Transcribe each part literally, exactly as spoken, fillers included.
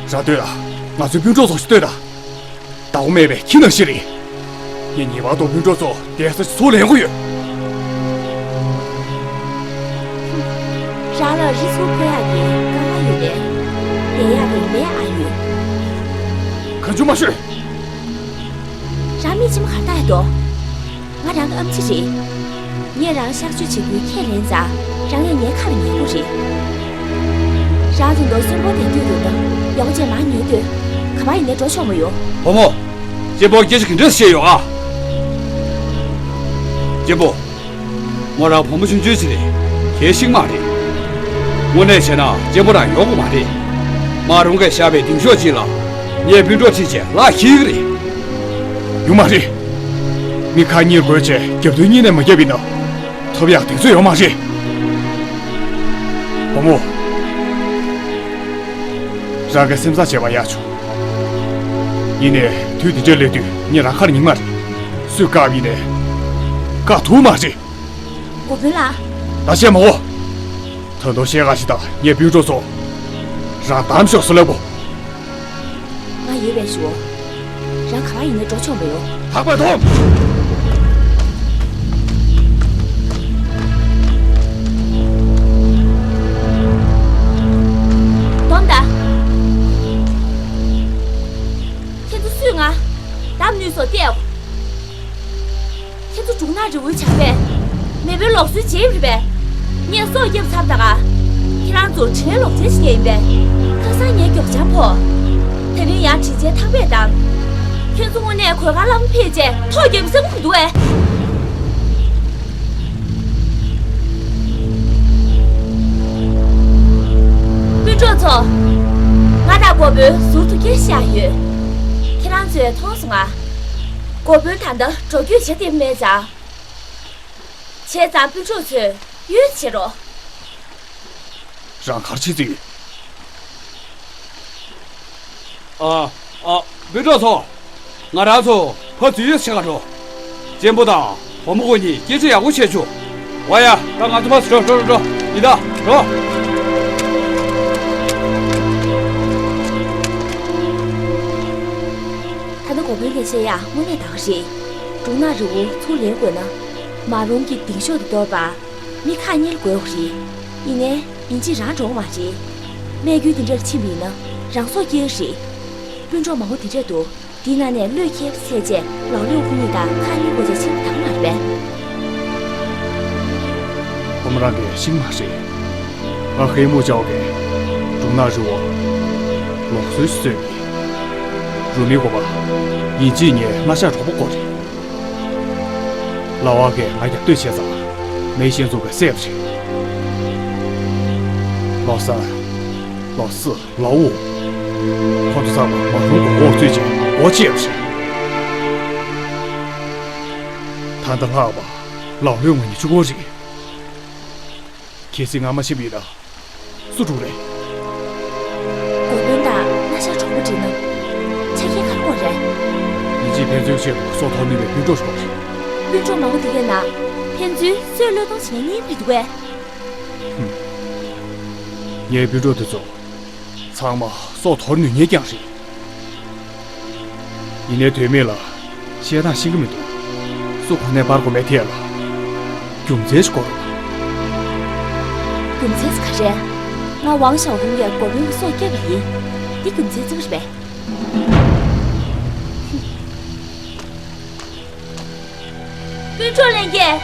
རང་ལྟོས་དང་། ང་ཚོའི་སྤུན་གྲོགས་ཚོ་ཞིག་ལྟོས་དང་། ཟླ་བོ་མེད་པའི་ཁྱི་ནང་བཞིན་རེད། ངས་ངེས་པར་དུ་སྤུན་གྲོགས་ཚོ་བསྡད་ས་ཞིག་ཚུར་ལེན་དགོས་ཡོད། རང་ལ་རི་ཚུར་འཕོ་ཡག་གི་དཀའ་ངལ་ཡོད་པས། བསྡད་ཡག་གི་ལས་ཨ་ཡོད། གང་བྱུང་མ་ཤོད། རང་མིག་མཆི་མ་ག་རེ་བཏགས་ཡོད་དོ། ང་རང་གི་ཨམ་ཆི་རེད། ངས་རང་གཤག་བཅོས་བྱེད་རྒྱུའི་ཁས་ལེན་ཙང་། རང་ངས་ངའི་ཁ་ལ་ཉན་དགོས་རེད། རང་དེ་འདྲ་གསོན་པོ་བསྡད་འདོད་འདུག་ན། ཡག་པོ་བྱས་མར་ཉལ་སྡོད། ག་པར་ཡིན་ནའི་འགྲོ་ཆོག་མ་ཡོང་། བུ་མོ། གཅེན་པོ་སྐད་ཆ་ག་འདྲ་བཤད་ཡོད་ཨ། གཅེན་པོ། མོ་རང་བུ་མོ་ཆུང་ཆུང་ཞིག་རེད། གལ་ཤིག་མ་རེད། དངོས་གནས་བྱས་ན་གཅེན་པོ་རང་ཡོང་གི་མ་རེད། མ་རུང་གིས་བཞག་པའི་ལྡིང་ཤོག་ཅིག་ལ། ངས་སྤུན་གྲོགས་ཁྲིད་བྱས་ལག་འཁྱེར་གི་རེད། ཡོང་མ་རེད། མི་ཁ་གཉིས་བགོས་བྱས་རྒྱབ་མདུན་གཉིས་ནས་མ་བརྒྱབ་པ་ཡིན་ན། ཐོབ་ཡག་དེ་ཚོ་ཡོད་མ་རེད། བུ་མོ། རང་གི་སེམས་བཟང་བྱས་པ་ཡག་བྱུང་། ཡིན་ནའི་དུས་འདི་འདྲའི་སླེབས་དུས་ངས་རང་ཁ་ལ་ཉན་མ་རེད། སུས་བཀག་ཡིན་ནའི། བཀག་ཐུབ་མ་རེད། འགོ་དཔོན་ལགས། ད་བཤད་མ་འོ། ད་དུང་བཤད་ག་ཞིག་དང་། ངའི་སྤུན་གྲོགས་ཚོ། རང་གདམ་ཤོག་ཟེར་ལབ་གོ། ང་ཡོད་པའི་ཞུ། རང་ག་པར་ཡིན་ནའི་འགྲོ་ཆོག་མི་ཡོང་། ལྷག་པར་དུ། སྡོམ་དང་། ཁྱེད་ཚོ་སུས་ང་གདམ་ནུས་སོ་བལྟས། ཁྱེད་ཚོ་འབྲུག་ནག་རི་བོའི་བྱ་བས་མེས་པོའི་ལུགས་སྲོལ་བརྗེད་རེད་པས། ངས་སྲོག་བསྐྱབས་ཚར་ད་ག་ཁྱེད་རང་ཚོར་དྲིན་ལན་ལོག་འཇལ་བྱེད་ཡིན་པས། ཁ་སང་ངའི་མགྱོགས་བྱང་ཕོག་དེ་རིང་ཡང་དྲིན་ཆེན་ཐག་པས་བསྡམས། ཁྱེད་ཚོ་དངོས་གནས་གོས་དཀར་ལྷ་མོ་ཕེབས་རྗེས་ཐོ་བརྒྱབ་ས་ཁུག་འདུག་ཨེ། སྤུན་གྲོགས་ཚོ། ང་དང་འགོ་དཔོན་ཟུར་དུ་སྐད་བཤད་ཡོད། ཁྱེད་རང་ཚོས་མཐོང་སོང་ང་། འགོ་དཔོན་ད་ལྟ་འགྲོ་སྐྱོད་བྱེད་བདེ་མེད་ཙང་། བྱས་ཙང་སྤུན་གྲོགས་ཚོས་གཡོལ་བྱེད་རོགས། རང་ག་རེ་བྱེད་རྩིས་ཡོད། ཨ། ཨ། སྤུན་གྲོགས་ཚོ། ང་རང་ཚོ་ཕར་འཛུལ་ཡས་བྱེད་ག་འགྲོ། གཅེན་པོ་དང་བུ་མོ་ཁོ་གཉིས་སྐད་ཆ་ཡག་པོ་བྱས་བྱུང་། འོ་ཡ། ད་ང་ཚོ་ཕར་འགྲོ་འགྲོ་འགྲོ་འགྲོ། ཡིན་ད་འགྲོ། ད་ལྟ་འགོ་དཔོན་ལས་བྱེད་ཡག་དངོས་གནས་དགའ་རེད། འབྲུག་ནག་རི་བོ་ཚུར་ལེན་དགོས་ན། མ་རུང་གི་ལྡིང་ཤོག་དེ་གཏོར་བར། མི་ཁག་གཉིས་ལ་དགོས་ཡོད་རེད། ཡིན་ནའི། ཡིན་གཅིག་རང་འགྲོ་གི་མ་རེད། རྨས་སྐྱོན་དེ་འདྲར་ཕྱིན་པ་ཡིན་ན་རང་སྲོག་སྐྱེལ་རེད། སྤུན་གྲོགས་མང་པོ་དེ་འདྲས་འདུག་དེའི་ནང་ནས་བློས་འཁེལ་བ་བཙལ་རྗེས་ལའོ་ལེའུ་ཁོ་གཉིས་དང་ཁག་གཉིས་བགོས་བྱས་ཕྱིན་པ་དང་མ་རེད་པས། ཁོ་མོ་རང་གིས་ཤེས་མ་རེད། ང་ཧེ་མུ་ཅའོ་གིས་འབྲུག་ནག་རི་བོ་ལུགས་སྲོལ་ཞིག་བཟོས་མེད། རུ་མི་དགོས་པ། ཡིན་གཅིག་ངས་ང་ཤ་གྲོགས་པོ་དགོས་རེད། ལའོ་ཨ་གིས་ང་རྒྱབ་གཏོད་བྱས་ཙང་མེ་ཤེས་ཚུགས་པའི་སྲས་པ་རེད། ལོ་སར། ལོ་སི། ལའོ། ཁོ་ཚོ་ཚང་མ་མ་རུང་གི་འོག་བཙུད་ཅིང་སྒོ་ཕྱེ་བ་རེད། ད་ལྟ་ལྷག་པ་ལའོ་ལེའུ་ང་གཉིས་གཅིག་པོ་རེད། གལ་སྲིད་ང་མ་ཤི་བ་ཡིན་ན་སུ་དྲུག་རེད། འགོ་དཔོན་དང་ང་ཤ་གྲོགས་པོ་འགྲིག་ན་ཆ་རྐྱེན་ག་རེ་དགོས་རེད། ཡིན་གཅིག་ཕན་ཚུན་ཆེད་དུ་སྲོག་ཐོར་ནུས་པའི་སྤུན་གྲོགས་ཤིག་དགོས་རེད། སྤུན་གྲོགས་མང་པོ་དེ་གའི་ནང་ཕན་ཚུན་སྲོག་བློས་གཏོང་བྱེད་མཁན་གཉིས་རེད་འདུག་གས། ངའི་སྤུན་གྲོགས་དེ་ཚོ་ཚང་མ་སྲོག་དོར་ནུས་མཁན་རྐྱང་རེད། ཡིན་ནའི་དོན་མེད་ལ་བཤད་སྟངས་ཤེས་ཀྱི་མི་འདུག་སུ་གོ་གནས་སྤར་དགོས་མེད་ཐད་ལ་རྒྱུ་མཚན་ཞིག་དགོས་རེད་པ། རྒྱུ་མཚན་ཟེར་ག་རེ། ང་ཝང་ཞའོ་ཧུང་གིས་འགོ་དཔོན་གྱི་སྲོག་བསྐྱབས་པ་ཡིན། འདི་རྒྱུ་མཚན་ཙམ་རེད་པས། སྤུན་གྲོགས་ལྷན་རྒྱས།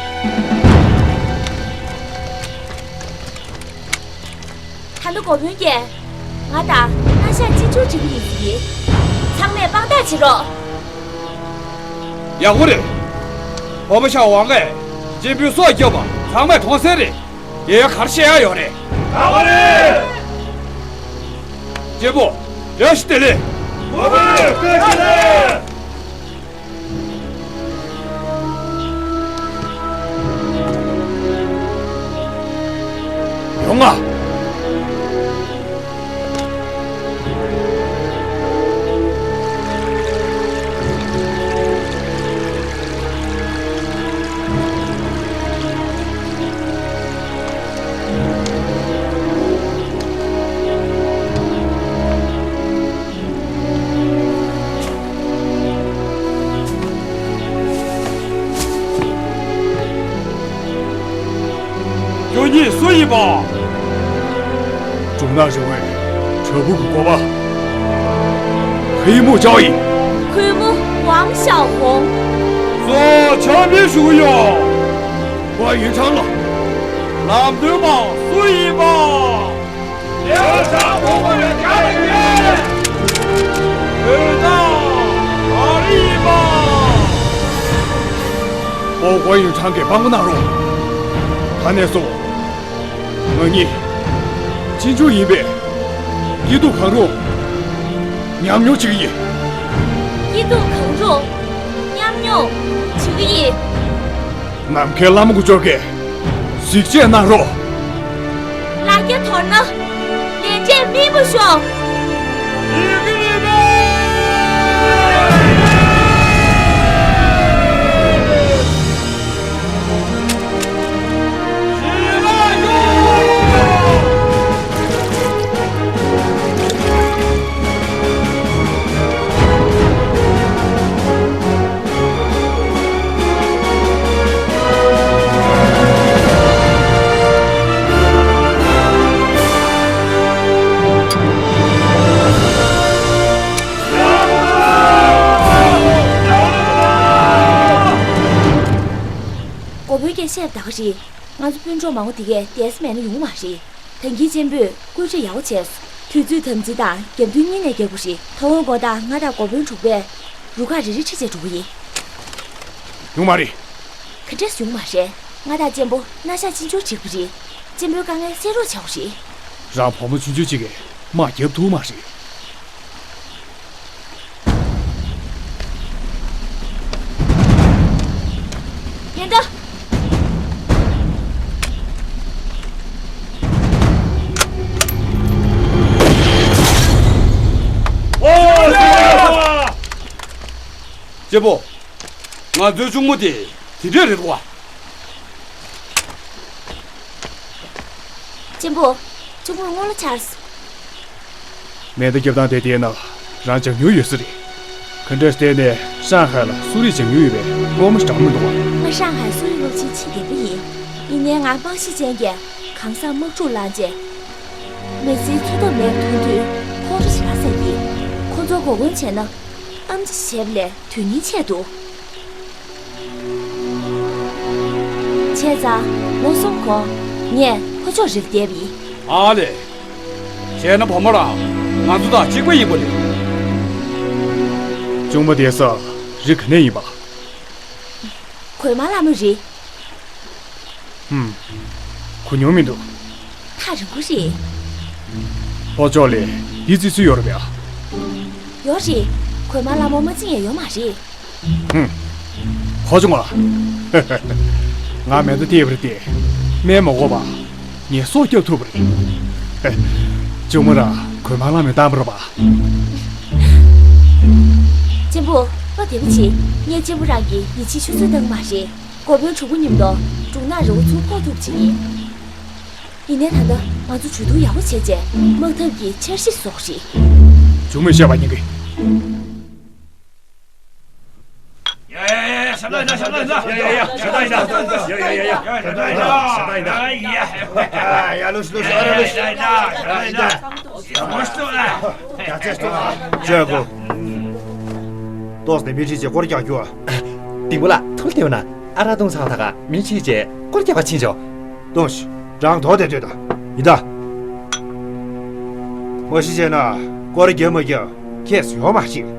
ད་ལྟ་འགོ་དཔོན་གྱིས་ང་དང་ང་ཤ་གཅིག་མཇུག་སྒྲིལ་གྱི་ཡིན་ཟེར་གྱི། ཚང་མས་དཔང་རྟགས་བྱེད་རོགས། ཡག་པོ་རེད། བུ་མོ་ཤའོ་ཝང་གིས་གཅེན་པོའི་སྲོག་བསྐྱབས་པ་ཚང་མས་མཐོང་གསལ་རེད། དེ་ཡང་ག་རེ་བཤད་ཡག་ཡོད་རེད། ཡག་པོ་རེད། གཅེན་པོ། བཀྲ་ཤིས་བདེ་ལེགས། འགོ་དཔོན་བཀྲ་ཤིས་བདེ་ལེགས། ཡོང་ང་། ཡིན་པ། གྲུབ་རྣམ་རི་བོའི་བྲག་ཕུག་གི་འགོ་པ། ཧེ་མུ་ཅའོ་ཡིན། ཁུལ་མུ་ཝང་ཞའོ་ཧོང་། གཙོ་བོ་ཆབ་སྲིད་ཞུ་གི་ཡོད། ཝང་ཡུན་ཁྲང་ལགས། ལམ་སྟོན་པ་སུ་ཡིན་པ། ལེའོ་ཁྲང་གོང་མ་ཡོད་ཀྱང་ཡིན། འོས་བདག་ག་རེ་ཡིན་པ། ཨོ་ཝང་ཡུན་ཁྲང་གིས་དཔང་པོ་གནང་རོགས། ད་ནས་བཟུང་ང་གཉིས་གཅེན་གཅུང་ཡིན་པས། སྐྱིད་སྡུག་གང་རུང་མཉམ་མྱོང་བྱེད་ཀྱི་ཡིན། སྐྱིད་སྡུག་གང་རུང་མཉམ་མྱོང་བྱེད་ཀྱི་ཡིན། ནམ་མཁའི་ལྷ་མོ་དཀོན་མཆོག་གིས་གཟིགས་ཆེད་གནང་རོགས། ལ་རྒྱ་དོར་ན་ལན་འབྲས་སྨིན་པ་ཤོག་འགོ་དཔོན་གྱིས་བཤད་པ་ད་ག་རེད། ང་ཚོ་སྤུན་གྲོགས་མང་པོ་དེ་གས་བསྡད་ས་མེད་ན་ཡོང་མ་རེད། ད་གིན་གཅེན་པོས་བཀོད་སྒྲིག་ཡག་པོ་བྱས་སོང་། དུས་ཚོད་དམ་འཛིན་དང་རྒྱབ་མདུན་གཉིས་ནས་རྒྱག་དགོས་རེད། དོ་དགོང་དགོང་དག་ང་དང་འགོ་དཔོན་དྲུག་པས་རུ་ཁག་རེ་རེ་ཁྲིད་བྱས་འགྲོ་གི་ཡིན། ཡོང་མ་རེད། ག་འདྲས་ཡོང་མ་རེད། ང་དང་གཅེན་པོ་སྣ་ཞགས་གཅིག་མཇུག་གཅིག་པ་རེད། གཅེན་པོའི་དཀའ་ངལ་སེལ་རོགས་བྱ་དགོས་རེད། རང་བུ་མོ་ཆུང་ཆུང་གཅིག་གིས་དམག་རྒྱབ་ཐུབ་མ་རེད། ཉན་ད། ཨོ། གཅེན་པོ། ང་ཚོའི་གཅུང་མོ་དེ་དེ་འདྲས་རེད་འདུག་བ། གཅེན་པོ། གཅུང་མོར་སྔོན་ལ་ཆགས། མེ་མདའ་རྒྱབ་སྟངས་དེ་བལྟས་ན་རང་སྦྱང་མྱོང་ཡོད་ས་རེད། ག་འདྲས་བལྟས་ནས་ཧྲང་ཧའེ་ལ་གསོ་རིག་སྦྱང་མྱོང་ཡོད་པའི་སློབ་མ་ཞིག་འདྲ་མི་འདུག་བ། ང་ཧྲང་ཧའེ་གསོ་རིག་སློབ་ཆེན་ཆེད་བསྡད་པ་ཡིན། ཡིན་ནའི་ང་རྨང་གཞི་ཅན་གྱི་གང་ཟག་དམག་འཁྲུག་བསླངས་རྗེས། མི་ཚེའི་འཚོ་ཐབས་མེད་པ་མཐོང་དུས་ཁོང་ཁྲོ་ཞེ་དྲག་ཟ་གི། ཁོ་ཚོར་འགོག་རྒོལ་བྱས་ན་ཨེམ་ཆི་བྱས་པ་ལས་དོན་སྙིང་ཆེ་འདུག་བྱས་ཙང་ལོ་གསུམ་གོང་ངས་ཕོ་ཕྱོགས་རེར་བསྡད་པ་ཡིན། ཨ་ལས། བྱས་ན་བུ་མོ་རང་ང་ཚོ་དང་གཅིག་པ་ཡིན་པ་རེད། གཅུང་མོ་བསྡད་ས་རི་ག་ནས་ཡིན་པ། གོས་དམར་ལྷ་མོ་རེད། ཧུམ། གོ་མྱོང་མི་འདུག་ཐག་རིང་པོ་རེད། ལྷོ་ཕྱོགས་ལ་འདི་བརྩི་སྲོལ་ཡོད་རེད་པས། ཡོད་རེད། གོས་དམར་ལྷ་མོ་མ་བརྩི་མཁན་ཡོད་མ་རེད། ཧུམ། གོ་བྱུང་ང་། ང་མེ་མདའ་ཐེབས་རེད་དེ། སྨན་མ་འགོག་པ། ངས་སྲོག་སྐྱོབ་ཐུབ་པ་རེད། གཅུང་མོ་རང་གོས་དམར་ལྷ་མོའི་གཏམ་པར་བ། གཅེན་པོ། བློ་བདེ་པོ་བྱེད། ངས་གཅེན་པོ་རང་གི་ཡིད་ཆེས་ཆུད་ཟོས་བཏང་གི་མ་རེད། འགོ་དཔོན་དྲུག་པོ་མཉམ་དུ་འབྲུག་ནག་རི་བོ་ཚུར་འཕོག་ཐུབ་ཅིག་ཡིན། ཡིན་ནའི་ད་ལྟ་ང་ཚོ་གྲོས་བསྡུར་ཡག་པོ་བྱས་རྗེས་དམག་འཐབ་ཀྱི་འཆར་གཞི་བཟོ་དགོས་རེད། གཅུང་མོས་བཤད་པ་ཉན་གི། ཡ་ཡ་ཡ་ཡ། ཞབས་ལ་ཡིན་ད། ཞབས་ལ་ཡིན་ད། ཞབས་ལ་ཡིན་ད། ཡ་ལོས་ལོས་ཨ་ར་ལོས། ཡ་ཡ་ཡ། ཡ་ཡ་ཡ། རྒྱ་ཆེ་སྟོང་། ཅོ་གོ། ཏོག་ཙམ་མི་ཁྲིད་ཅེས་སྐོར་རྒྱག་རྒྱུ་ཨ། ལྡིང་པོ་ལགས་ཐུགས་བདེ་བ་ན་ཨ་ར་ཏུང་ཚང་ད་ག་མི་ཁྲིད་ཅེས་སྐོར་རྒྱག་པ་ཕྱིན་ཆོག་ཏོང་ཤི། རང་དོགས་དེ་སྡོད་དང་ཡིན་ད། མ་གཞི་བྱས་ན་སྐོར་རྒྱག་མ་རྒྱག་ཁྱེད་སུ་ཡོང་མ་ཤེས།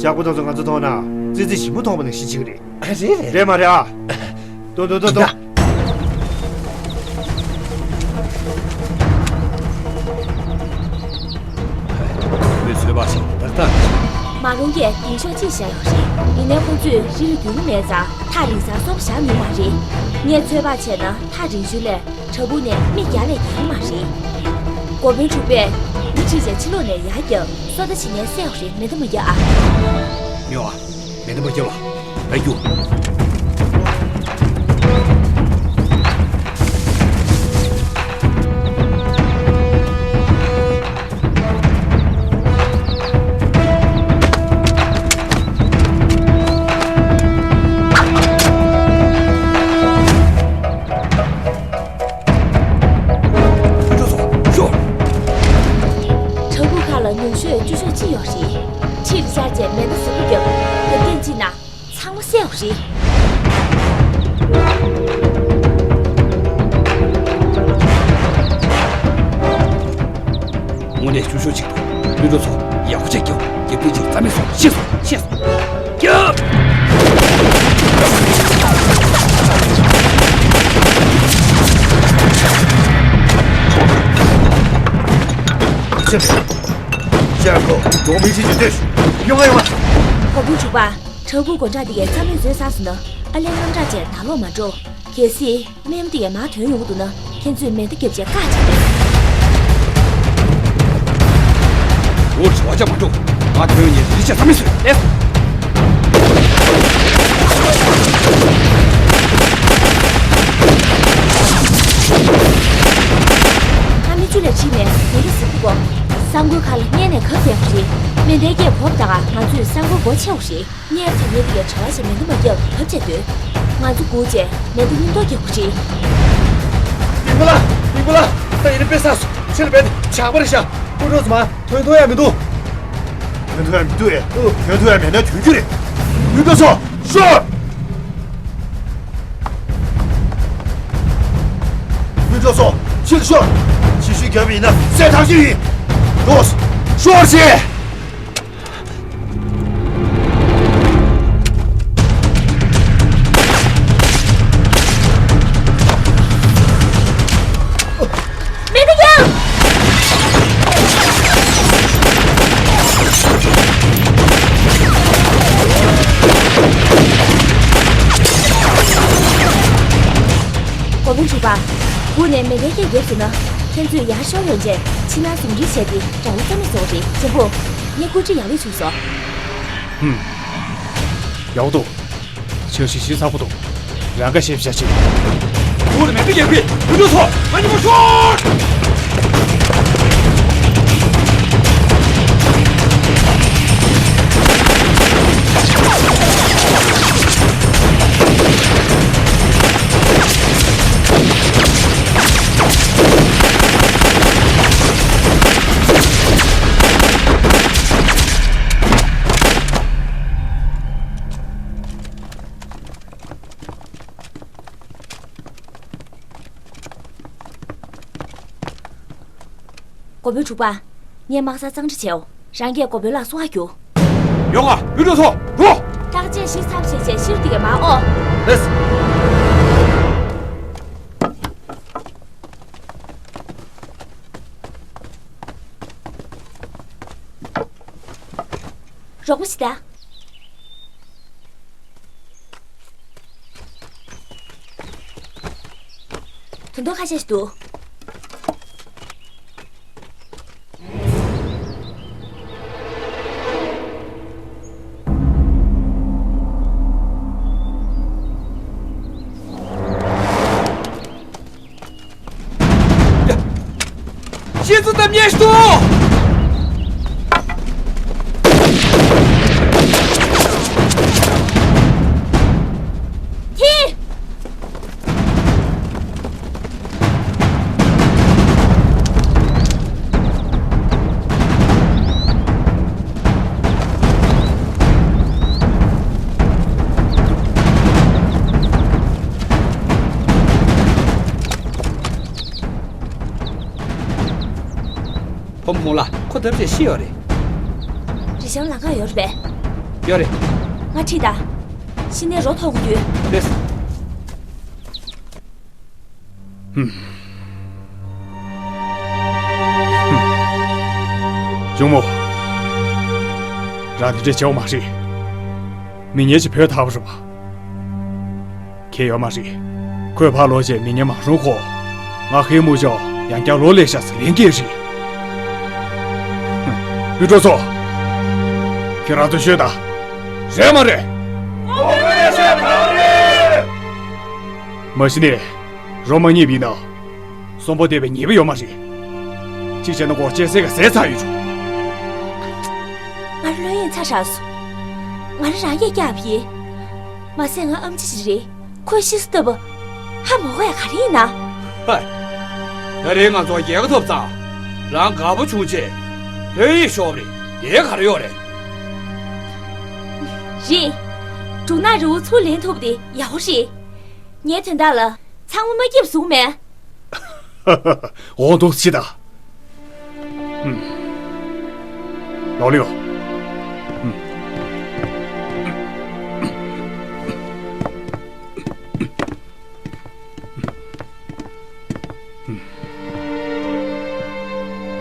ཇག་པ་དེ་ཚོ་ང་ཚོ་མཐོང་ན་ཙི་ཙི་ཞིམ་པོ་མཐོང་བ་ནང་བཞིན་བྱེད་ཀྱི་རེད། ཨ་རེད་རེད། རེད་མ་རེད་ཨ། ཏོ་ཏོ་ཏོ་ཏོ། ཡིན་ད། མི་ཚོད་དཔག་བྱས་ཏག་ཏག་རེད། མ་རུང་གིས་ལྡིང་ཤོག་ཅིག་བཞག་ཡོད་རེད། ཡིན་ནའི་ཁོང་ཚོས་རི་ལ་རྒྱུས་ལོན་མེད་ཙང་ཐག་རིང་སར་སོང་བཞག་ནུས་མ་རེད། ངས་ཚོད་དཔག་བྱས་ན་ཐག་རིང་ཤོས་ལས་བྲག་ཕུག་ནས་མི་བརྒྱ་ལས་ཉུང་མ་རེད། འགོ་དཔོན་དྲུག་པས་མི་ཁྲིད་བྱས་ཕྱི་ལོགས་ནས་ཡར་རྒྱབ། སོ་ལྟ་བྱེད་མཁན་བསད་ཡོད་རེད། མེ་མདའ་མ་རྒྱག་ཨ། ཉོ་ཨ། མེ་མདའ་མ་རྒྱབ་ཨ། ད་རྒྱུག་ཉུང་ཤོས་བཅུ་ཤོག་གཅིག་ཡོད་རེད། ཁྲིར་བཅར་བྱས་མེ་མདའ་ཟུར་དུ་བརྒྱབ། རྒྱབ་རྟེན་གཅིག་ན་ཚང་མ་བསད་དགོས་རེད། དངོས་གནས་བཅུ་ཤོག་གཅིག་འདུག། མི་འགྲོ་ཚོ། ཡག་པོ་བྱས་རྒྱབ། རྒྱབ་རྟེན་གཅིག་རྩ་མེད་སོང་། ཤེས་སོང་། ཤེས་སོང་། རྒྱབ། ཅེས། ཤར་ཁོ་གྲོང་མི་ཅི་ཅི་ལྟོས། ཡོང་ང་ཡོང་ང་། གོ་བོ་འབྲུག་པ། བྲག་ཕུག་སྒོ་འགྲམ་དེ་གའི་རྩ་མེད་བཟོས་ཚར་སོང་ན། ཨ་ལན་དངངས་སྐྲག་བྱས་ད་ལོག་མ་འགྲོ། གལ་སྲིད་སྨན་དེ་གའི་མར་ཐོན་ཡོང་གི་འདུག་ན། ཁྱེད་ཚོས་མེ་མདའ་བརྒྱབ་བྱས་བཀག་བྱས་ཏེ། འོ་རེ་བ་ཅག་མ་འགྲོ། ང་ཐོན་ཡོང་ནས་རི་ཆ་ས་མི་སོས་ལས། ང་མི་བཅུ་ལ་ཁྲིད་ནས་མེ་མདའ་ཟུར་དུ་བསྒོམ། ས་འགུལ་ཁ་ལ་སྔོན་ནས་གབ་བསྡད་དགོས་རེད། མེ་མདའི་སྐད་གོ་བ་ད་ག་ང་ཚོས་ས་འགུལ་སྒོ་ཕྱེ་དགོས་རེད། གཉེར་དེ་ཉིད་དེ་གའི་བྱ་བ་ཞིག་མེད་འདུག་མ་རྒྱབ་བབ་བྱས་སྡོད། ང་ཚོ་སྒུག་བྱས་མེ་མདའ་སྙིང་སྟོབས་རྒྱག་དགོས་རེད། མིག་པོ་ལ། མིག་པོ་ལ། ད་ཡིན་ན་དཔེ་བསགས་སོང་། ཕྱི་ལ་རྦད་དེ་ཇག་པ་རེད་ཤག། སྐུ་གྲོགས་ཚོ་མ་ཐོན་ཐོན་ཡ་མི་འདུག། ཐོན་ཐོན་ཡ་མི་འདུག་ཨེ། ཐོན་ཐོན་ཡ་མེད་ན་ཐོན་རྒྱུ་རེད། མི་འགྲོ་ཚོ་ཤོར། མི་འགྲོ་ཚོ་ཕྱིར་ཤོར། ཕྱི་ཤོར་རྒྱབ་ཡིན་ན་བསད་ཐག་ཆོད་ཡིན། འགྲོ། ཤོར་ཞེས། མེ་མདའ་རྒྱག། གོ་བོ་འབྲུག་པ། སྒུག་ནས་མེ་མདའི་སྐད་བརྒྱབ་ཟིན་ན། ཁྱེད་ཚོས་ཡར་ཤོར་ཡོང་རྗེས་ཕྱི་ནང་ཟུང་འབྲེལ་བྱས་ཏེ་དགྲ་བོ་རྩ་མེད་བཟོ་དགོས་རེད། གཅེན་པོ། ངས་བཀོད་སྒྲིག་ཡག་ལེགས་བྱུང་སོང་། ཧུམ། ཡག་པོ་འདུག། འཆར་གཞི་གཞི་ཚགས་པོ་འདུག། རང་དགའ་ཞེས་བྱ་ཞིག། འུ་ལ་མེ་མདའ་རྒྱག་གི། འུ་ཚོ་ང་གཉིས་པོ་ཤོག། གོ་བོ་འབྲུག་པ། ངས་དམག་སར་གཙང་སྦྲ་བྱེད། རང་གིས་གོ་བོ་ལགས་གསོལ་བ་རྒྱུགས། ཡོང་ང་། ཡུལ་གྲུ་ཚོ་འགྲོ། བརྟག་དཔྱད་ཞིབ་ཚགས་བྱས་རྗེས་ཤིར་དེ་གའི་མར་ཨོ། ལེས། རོགས་པ་བྱེད་ད། དོན་དག་ཁ་ཤས་ཤིག་འདུག། ཤེས་ཚོད་དམ་ཉེས་ཤིག་འདུག། ཐི། བུ་མོ་ལགས། ཁོ་ཐབས་ཤེས་ཤི་ཡོད་རེད། རི་ལྕང་ལམ་ཁ་ཡོད་རེད་པས། ཡོད་རེད། ང་ཁྲིད་དང་། ཤི་ནས་རོ་ཐོག་གི་ཡོད། རེད། ཧུམ། ཧུམ། གཅུང་མོ། རང་འདི་འདྲས་བྱེད་དགོས་མ་རེད། མི་ངན་ཅིག་བོས་ཐར་བ་རེད་པ། ཁྱད་ཡོད་མ་རེད། ཁོས་ཕར་ལོག་རྗེས་མི་ངན་མ་རུང་ཁོ། ང་ཧེ་མུ་ཅོ་ཡང་བསྐྱར་ལོག་སླེབས་ཤག་ཟེར་ལན་སྐྱེལ་རེད། ཧུམ། བུ་གྲོགས་ཚོ། ཁྱེད་རང་ཚོས་ཤོད་དང་། རེད་མ་རེད། མ་གཞི་ནས། རོ་མ་རྙེད་པ་ཡིན་ན། གསོན་པོ་བསྡད་པའི་ཉེས་པ་ཡོད་མ་རེད། གཅིག་བྱས་ན་སྒོ་ལྕགས་སེར་ག་ཟས་ཚར་ཡོད་བྱུང་། ང་རང་བློ་གཡེང་ཚ་དྲགས་སོང་། ང་རང་རང་གིས་བཀྱགས་པ་ཡིན། མ་ཟད་ང་ཨེམ་ཆི་ཞིག་རེད། ཁོས་ཤི་སོང་ལྟ་བུ། ཧ་མ་གོ་ཡ་ག་རེ་ཡིན་ན། ཧ། ད་རེས་ང་ཚོ་རྒྱལ་ཁ་ཐོབ་ཙང་། རང་དགའ་པོ་བྱུང་བྱས། ཐོན་ཡས་ཤོག་རེད། དེ་ག་རེ་ཡོད་རེད། རེད། འབྲུག་ནག་རི་བོ་ཚུར་ལེན་ཐུབ་པ་དེ་ཡག་པོ་རེད། ངའི་དོན་དག་ལ་ཚང་མ་མ་སྐྱིད་པ་བཟོ་གི་མེད། འོང་དུ་ཕྱིན་ད། ཨུམ། ལོག་ལེ་ཡོད། ཨུམ།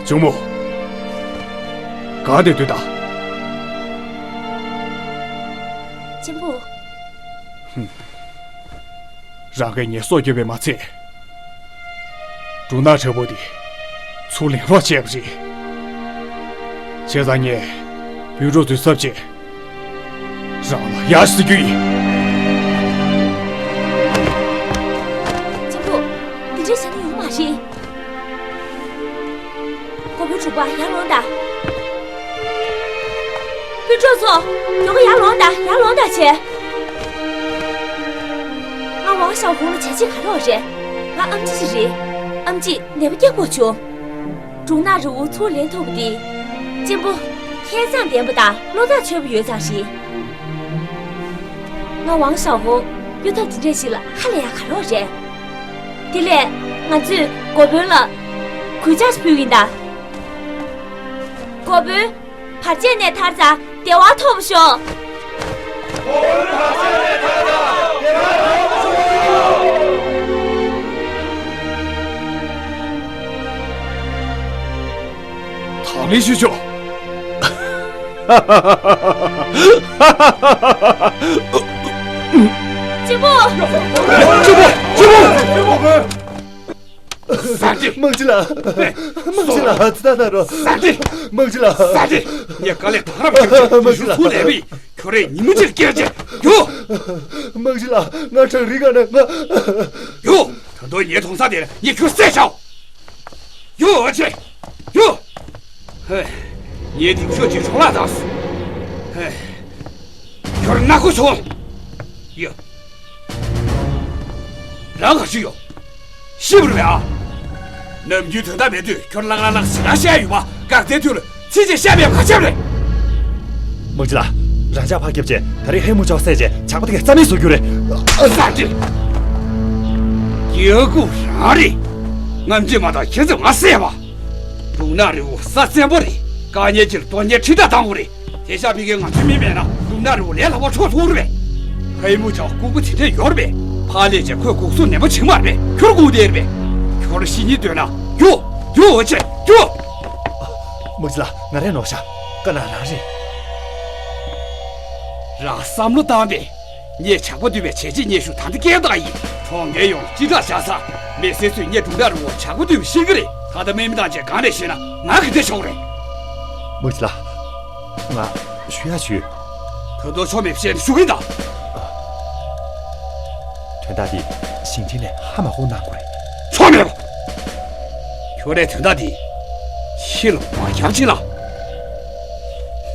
གཅུང་མོ། གང་དེ་སྡོད་ད། གཅེན་པོ། རང་གིས་ངའི་སྲོག་སྐྱོབ་པ་མ་ཚད། འབྲུག་ནག་དྲག་པོ་དེ་ཚུར་ལེན་རོགས་བྱས་པ་རེད། བྱས་ཙང་ངས་དཔོན་གྲོགས་ཚོའི་ཚབ་བྱས། རང་ལ་ཡར་ཞུ་རྒྱུ་ཡིན། གཅེན་པོ། འདི་འདྲ་བྱས་ན་ཡོང་མ་རེད། གོ་བོའི་དྲུག་པ་ཡར་ལོངས་དང་། དཔོན་གྲོགས་ཚོ། ཡོང་གི། ཡར་ལོངས་དང་། ཡར་ལོངས་དང་བྱས། ང་ཝང་ཞའོ་ཧུང་ལ་བྱས་རྗེས་ག་རེ་ཡོད་རེད། ང་ཨེམ་ཆི་ཞིག་རེད། ཨེམ་ཆི་ནད་པ་སྐྱེ་དགོས་བྱུང་། འབྲུག་ནག་རི་བོ་ཚུར་ལེན་ཐུབ་པ་དེ། གཅེན་པོ། མཁས་མཛངས་ལྡན་པ་དང་བློ་ཐག་ཆོད་པ་ཡོད་ཙང་རེད། ང་ཝང་ཞའོ་ཧུང་གཡོལ་ཐབས་དེ་འདྲས་ཤིག་ལ་ཧ་ལས་ཡག་ག་རེ་ཡོད་རེད། དེ་ལས་ང་ཚོས་གོ་བོན་ལ་གུས་ཕྱག་ཕུལ་གྱི་ཡིན་ད། གོ་བོན་བར་ཆད་ནས་ཐར་ཙང་བདེ་བ་ཐོབ་ཤོག། ཐང་ལི་ཞུ་ཆོག། གཅེན་པོ། གཅེན་པོ། གཅེན་པོ། ཟ་འདི། དམག་སྤྱི་ལགས། དམག་སྤྱི་ལགས། ཙི་ད་ད་རོ། ཟ་འདི། དམག་སྤྱི་ལགས། ཟ་འདི། ངས་དཀའ་ལས་དང་རབས་བརྒྱབ་ཀྱི་དམག་སྤྱི་ལགས། ཚུར་ལེན་པའི་ཁྱོད་རས་ཉིན་མོ་གཅིག་སྐད་ཆ་རྒྱུ། དམག་སྤྱི་ལགས། ང་གྲང་རིག་ག་ནས་ང་། རྒྱུ། ད་དུང་ངའི་གདོང་ས་དེར་ངས་ཁྱོད་བསད་བྱའོ། ཡོ། ཨ་ཅེ། ཡོ། ཧེ། ངའི་སྡིག་ཤོས་ཀྱི་གྲོགས་ལ་བཏང་སོང་། ཧེ། ཁྱོད་ནག་པོ་བྱུང་། ཡོ། རང་ག་ཚོད་ཡོད། ཤི་བར་བས་ཨ། ནམ་རྒྱུན་དོན་དག་མེད་དུས་ཁྱོད་ལག་ལག་ལག་ཞེ་དྲག་བཤད་ཡོད་པ། བཀག་སྡེ་དུས་ལ། ཚིག་གཅིག་བཤད་པའི་ཁ་ཆེམས་རེད། དམག་སྤྱི་ལགས། རང་ཅག་ཕར་རྒྱབ་རྗེས་ད་རེས་ཧེ་མུ་ཅའོ་བསད་རྗེས་ཇག་པ་དེ་གས་རྩ་མེད་བཟོ་རྒྱུ་རེད། ཨ་ཙི། སྐྱེ་དགུ་རང་རེད། ངམ་ཅི་མ་དང་ཁྱེད་ཚོས་ང་བསད་པ། འབྲུག་ནག་རི་བོ་ས་བཙན་པོ་རེད། དཀའ་ཉེན་ཅིག་སྟོན་ཉེན་ཁྲི་ད་བཏང་དགོས་རེད། དེ་ཤ་ཕི་གའི་ང་ཚོའི་མི་མེད་ན་འབྲུག་ནག་རི་བོ་ལས་སླ་བ་འཕྲོག་ཐུབ་རེད་པས། ཧེ་མུ་ཅའོ་ལྐུགས་པ་དེ་འདྲས་ཡོད་རེད་པས། ཕར་སླེབས་རྗེས་ཁོས་འགོག་སྲུང་ནན་པོ་བྱེད་མ་རེད་པས། ཁྱོད་སྒུག་བསྡད་རེད་པས། ཁྱོད་ཤི་སྙིང་འདོད་ན་རྒྱུགས། རྒྱུགས། འོ་ཅེ་རྒྱུགས། དམག་སྤྱི་ལགས། ང་རས་ནོར་ཤག། དཀའ་ན་རང་རེད། རང་བསམ་བློ་བཏང་པས། ངས་ཇག་པ་འདུལ་བའི་བྱས་རྗེས་སྙན་ཞུ་ད་ལྟ་སྐད་བཏང་ཡིན། གྲོང་ཁྱེར་ཡོངས་ལ་སྤྱི་བསྒྲགས་བྱ་ཚར། མི་སེར་ཚོས་ངས་འབྲུག་ནག་རི་བོ་ཇག་པ་འདུལ་བ་ཤེས་ཀྱི་རེད། ད་ལྟ་དམག་མི་དང་བཅས་སྒང་ནས་བཤད་ན་ང་ག་འདྲ་ཤོར་རེད། དམག་སྤྱི་ལགས། ང་ཞུ་ཡ་ཞུ། ད་དུང་ཆོ་མེད་བཤད་ན་ཞུ་གི་ད། དོན་དག་འདི་ཞིང་ཆེན་ནས་ཧ་མ་གོ་གནང་དགོས་རེད། ཆོ་མེད་པ། ཁྱོད་རའི་དོན་དག་འདི་ཕྱི་ལ་མ་རྒྱབ་ཅིག་ལ།